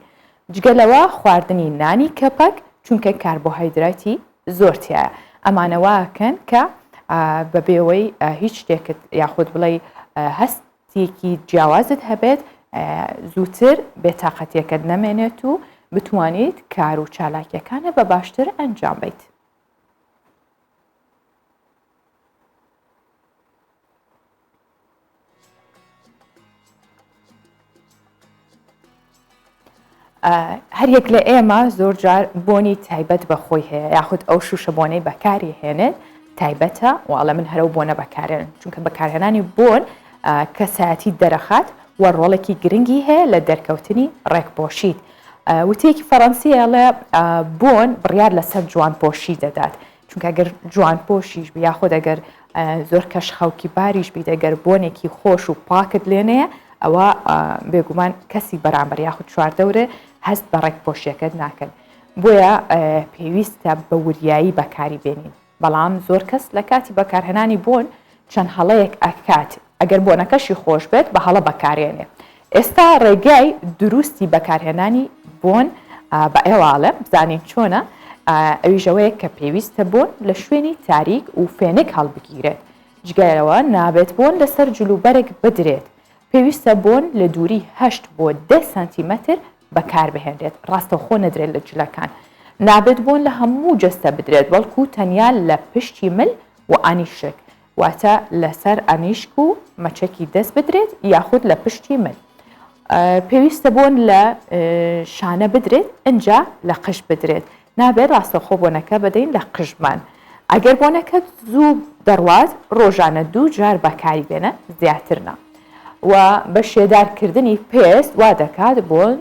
جگە لەوە خواردنی نانی کەپەک چونکە کاربۆهایدراتی زۆر تیایە ئەمانە واکەن کە بەبێوەی هیچ شتێکت یاخود بڵێ هەست تێکی جیاوازت هەبێت زووتر بێتاقەتیەکەت نەمێنێت و بتوانیت کار و چالاکیەکانە بە باشتر ئەنجام بیت. هەریەک لە ئێمە زۆر جار بۆنی تایبەت بە خۆی هەیە یاخود ئەو شوشە بۆنەی بەکاری هێنێت تایبەتە وئەڵێ من هەرەو بۆنە بەکارێنم چونکە بەکارهێنانی بۆن کەسایەتی دەرەخات و ڕۆڵێکی گرنگی هەیە لە دەرکەوتنی ڕێکپۆشیت وتەیەکی فەڕەنسی ئەڵێ بۆن بڕیار لەسەر جوان پۆشی دەدات چونکە گەر جوان پۆشیش بی یاخود ئەگەر زۆر کەش خەوکی باریش بیت ئەگەر بۆنێکی خۆش و پاکت لێنەیە ئەوە بێگومان کەسی بەرامبەر یاخود چواردەورێ هەست بە ڕێک پۆشیەکەت ناکەن بۆیە پێویستە بە وریایی بەکاری بێنین بەڵام زۆر کەس لە کاتی بەکارهێنانی بۆن چەند هەڵەیەک ئەکات ئەگەر بۆنەکەشی خۆش بێت بە هەڵە بەکارێنێ ئێستا ڕێگای دروستی بەکارهێنانی بۆن بە ئێوە ئەڵێم بزانین چۆنە ئەویش ئەوەیە کە پێویستە بۆن لە شوێنی تاریک و فێنک هەڵبگیرێت جگە لەوە نابێت بۆن لەسەر جلوبەرگ بدرێت پێویستە بۆن لە دووری هەشت بۆ دە سانتیمەتر بەکاربهێنرێت ڕاستەوخۆ نەدرێت لە جلەکان نابێت بۆن لە هەموو جەستە بدرێت بەڵکو تەنیا لە پشتی مل و ئانیشک واتە لەسەر ئەنیشک و مەچەکی دەست بدرێت یاخود لە پشتی مل. پێویستە بۆن لە شانە بدرێت ئنجا لە قژ بدرێت نابێت ڕاستەوخۆ بۆنەکە بدەین لە قژمان ئەگەر بۆنەکە زوو دەڕوات ڕۆژانە دوو جار بەکاری بێنە زیاتر نا و بە شێدارکردنی پێست وا دەکات بۆن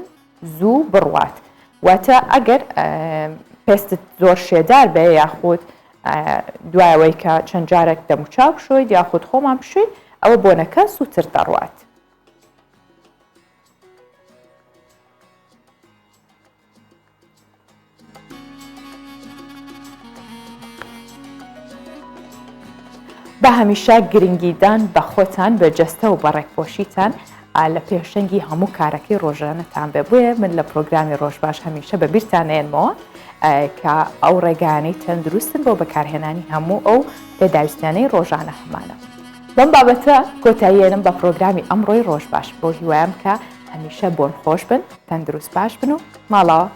زوو بڕوات واتە ئەگەر پێستت زۆر شێدار بێ یاخود دوایەوەی کە چەند جارێک دەموچاو بشۆیت یاخود خۆمان بشۆین ئەوە بۆنەکە زووتر دەڕوات. با هەمیشە گرنگیدان بە خۆتان بە جەستە و بە ڕێکپۆشیتان لە پێشەنگی هەموو کارەکەی ڕۆژانەتان بێ بۆیە من لە پرۆگرامی ڕۆژباش هەمیشە بە بیرتان ئێنمەوە کە ئەو ڕێگانەی تەندروستن بۆ بەکارهێنانی هەموو ئەو پێداویستیانەی ڕۆژانە هەمانە. بەم بابەتە کۆتاییەنم بە پرۆگرامی ئەمڕۆی ڕۆژباش بۆ هیوایم کە هەمیشە بۆن خۆش بن تەندروست باش بن و ماڵاوە.